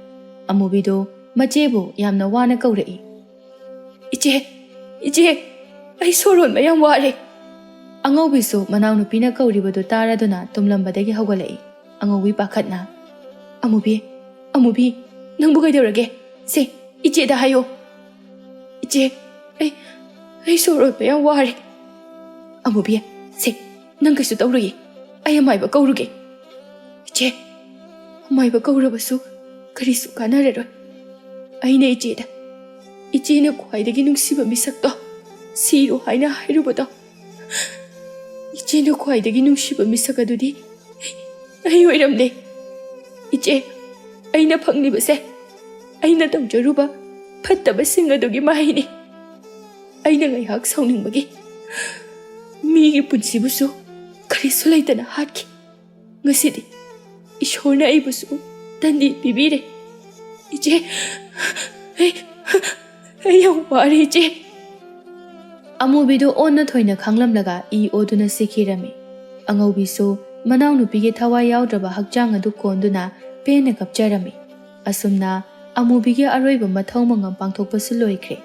ꯑꯃꯨꯕꯤꯗꯨ ꯃꯆꯦꯕꯨ ꯌꯥꯝꯅ ꯋꯥꯅ ꯀꯧꯔꯛꯏ꯫ "ꯏꯆꯦ, ꯏꯆꯦ, ꯑꯩ ꯁꯣꯔ ꯍꯣꯟꯕ ꯌꯥꯝ ꯋꯥꯔꯦ꯫" ꯑꯉꯧꯕꯤꯁꯨ ꯃꯅꯥꯎꯅꯨꯄꯤꯅ ꯀꯧꯔꯤꯕꯗꯨ ꯇꯥꯔꯗꯨꯅ ꯇꯨꯝꯂꯝꯕꯗꯒꯤ ꯍꯧꯒꯠꯂꯛꯏ꯫ ꯑꯉꯧꯕꯤ ꯄꯥꯈꯠꯅ, "ꯑꯃꯨꯕꯤ, ꯑꯃꯨꯕꯤ, ꯅꯪꯕꯨ ꯀꯩꯗꯧꯔꯒꯦ? ꯁꯦ, ꯏꯆꯦꯗ ꯍꯥꯏꯌꯣ꯫" "ꯏꯆꯦ, ꯑꯩ, ꯑꯩ ꯁꯣꯔ ꯍꯣꯟꯕ ꯌꯥꯝ ꯋꯥꯔꯦ꯫" "ꯑꯃꯨꯕꯤ, ꯁꯦ, ꯅꯪ ꯀꯩꯁꯨ ꯇꯧꯔꯣꯏꯌꯦ꯫ ꯑꯩ ꯑꯃꯥꯏꯕ ꯀꯧꯔꯨꯒꯦ꯫" "ꯏꯆꯦ, ꯑꯃꯥꯏꯕ ꯀꯧꯔꯕꯁꯨ ꯀꯔꯤꯁꯨ ꯀꯥꯟꯅꯔꯔꯣꯏ꯫ ꯑꯩꯅ ꯏꯆꯦꯗ, ꯏꯆꯦꯅ ꯈ꯭ꯋꯥꯏꯗꯒꯤ ꯅꯨꯡꯁꯤꯕ ꯃꯤꯁꯛꯇꯣ ꯁꯤꯔꯣ ꯍꯥꯏꯅ ꯍꯥꯏꯔꯨꯕꯗꯣ, ꯏꯆꯦꯅ ꯈ꯭ꯋꯥꯏꯗꯒꯤ ꯅꯨꯡꯁꯤꯕ ꯃꯤꯁꯛ ꯑꯗꯨꯗꯤ ꯑꯩ ꯑꯣꯏꯔꯝꯂꯦ꯫ ꯏꯆꯦ, ꯑꯩꯅ ꯐꯪꯂꯤꯕꯁꯦ ꯑꯩꯅ ꯇꯧꯖꯔꯨꯕ ꯐꯠꯇꯕꯁꯤꯡ ꯑꯗꯨꯒꯤ ꯃꯍꯩꯅꯤ꯫ ꯑꯩꯅ ꯉꯥꯏꯍꯥꯛ ꯁꯥꯎꯅꯤꯡꯕꯒꯤ ꯃꯤꯒꯤ ꯄꯨꯟꯁꯤꯕꯨꯁꯨ ꯀꯔꯤꯁꯨ ꯂꯩꯇꯅ ꯍꯥꯠꯈꯤ꯫ ꯉꯁꯤꯗꯤ ꯏꯁꯣꯔꯅ ꯑꯩꯕꯨꯁꯨ ꯗꯟꯗꯤ ꯄꯤꯕꯤꯔꯦ꯫ "ꯏꯆꯦ, ꯑꯩ, ꯑꯩ ꯌꯥꯝ ꯋꯥꯔꯦ, ꯏꯆꯦ"꯫ ꯑꯃꯨꯕꯤꯗꯨ ꯑꯣꯟꯅ ꯊꯣꯏꯅ ꯈꯪꯂꯝꯂꯒ ꯏ ꯑꯣꯗꯨꯅ ꯁꯤꯈꯤꯔꯝꯃꯤ꯫ ꯑꯉꯧꯕꯤꯁꯨ ꯃꯅꯥꯎꯅꯨꯄꯤꯒꯤ ꯊꯋꯥꯏ ꯌꯥꯎꯗ꯭ꯔꯕ ꯍꯛꯆꯥꯡ ꯑꯗꯨ ꯀꯣꯟꯗꯨꯅ ꯄꯦꯟꯅ ꯀꯞꯆꯔꯝꯃꯤ꯫ ꯑꯁꯨꯝꯅ ꯑꯃꯨꯕꯤꯒꯤ ꯑꯔꯣꯏꯕ ꯃꯊꯧ ꯃꯉꯝ ꯄꯥꯡꯊꯣꯛꯄꯁꯨ ꯂꯣꯏꯈ꯭ꯔꯦ꯫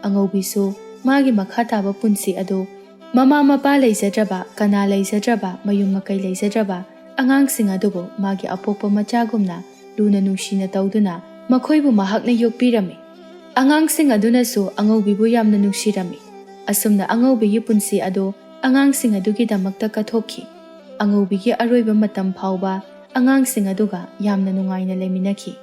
ꯑꯉꯧꯕꯤꯁꯨ ꯃꯥꯒꯤ ꯃꯈꯥ ꯇꯥꯕ ꯄꯨꯟꯁꯤ ꯑꯗꯨ ꯃꯃꯥ ꯃꯄꯥ ꯂꯩꯖꯗ꯭ꯔꯕ, ꯀꯅꯥ ꯂꯩꯖꯗ꯭ꯔꯕ, ꯃꯌꯨꯝ ꯃꯀꯩ ꯂꯩꯖꯗ꯭ꯔꯕ ꯑꯉꯥꯡꯁꯤꯡ ꯑꯗꯨꯕꯨ ꯃꯥꯒꯤ ꯑꯄꯣꯛꯄ ꯃꯆꯥꯒꯨꯝꯅ ꯂꯨꯅ ꯅꯨꯡꯁꯤꯅ ꯇꯧꯗꯨꯅ ꯃꯈꯣꯏꯕꯨ ꯃꯍꯥꯛꯅ ꯌꯣꯛꯄꯤꯔꯝꯃꯤ꯫ ꯑꯉꯥꯡꯁꯤꯡ ꯑꯗꯨꯅꯁꯨ ꯑꯉꯧꯕꯤꯕꯨ ꯌꯥꯝꯅ ꯅꯨꯡꯁꯤꯔꯝꯃꯤ꯫ ꯑꯁꯨꯝꯅ ꯑꯉꯧꯕꯤꯒꯤ ꯄꯨꯟꯁꯤ ꯑꯗꯨ ꯑꯉꯥꯡꯁꯤꯡ ꯑꯗꯨꯒꯤꯗꯃꯛꯇ ꯀꯠꯊꯣꯛꯈꯤ꯫ ꯑꯉꯧꯕꯤꯒꯤ ꯑꯔꯣꯏꯕ ꯃꯇꯝ ꯐꯥꯎꯕ ꯑꯉꯥꯡꯁꯤꯡ ꯑꯗꯨꯒ ꯌꯥꯝꯅ ꯅꯨꯡꯉꯥꯏꯅ ꯂꯩꯃꯤꯟꯅꯈꯤ꯫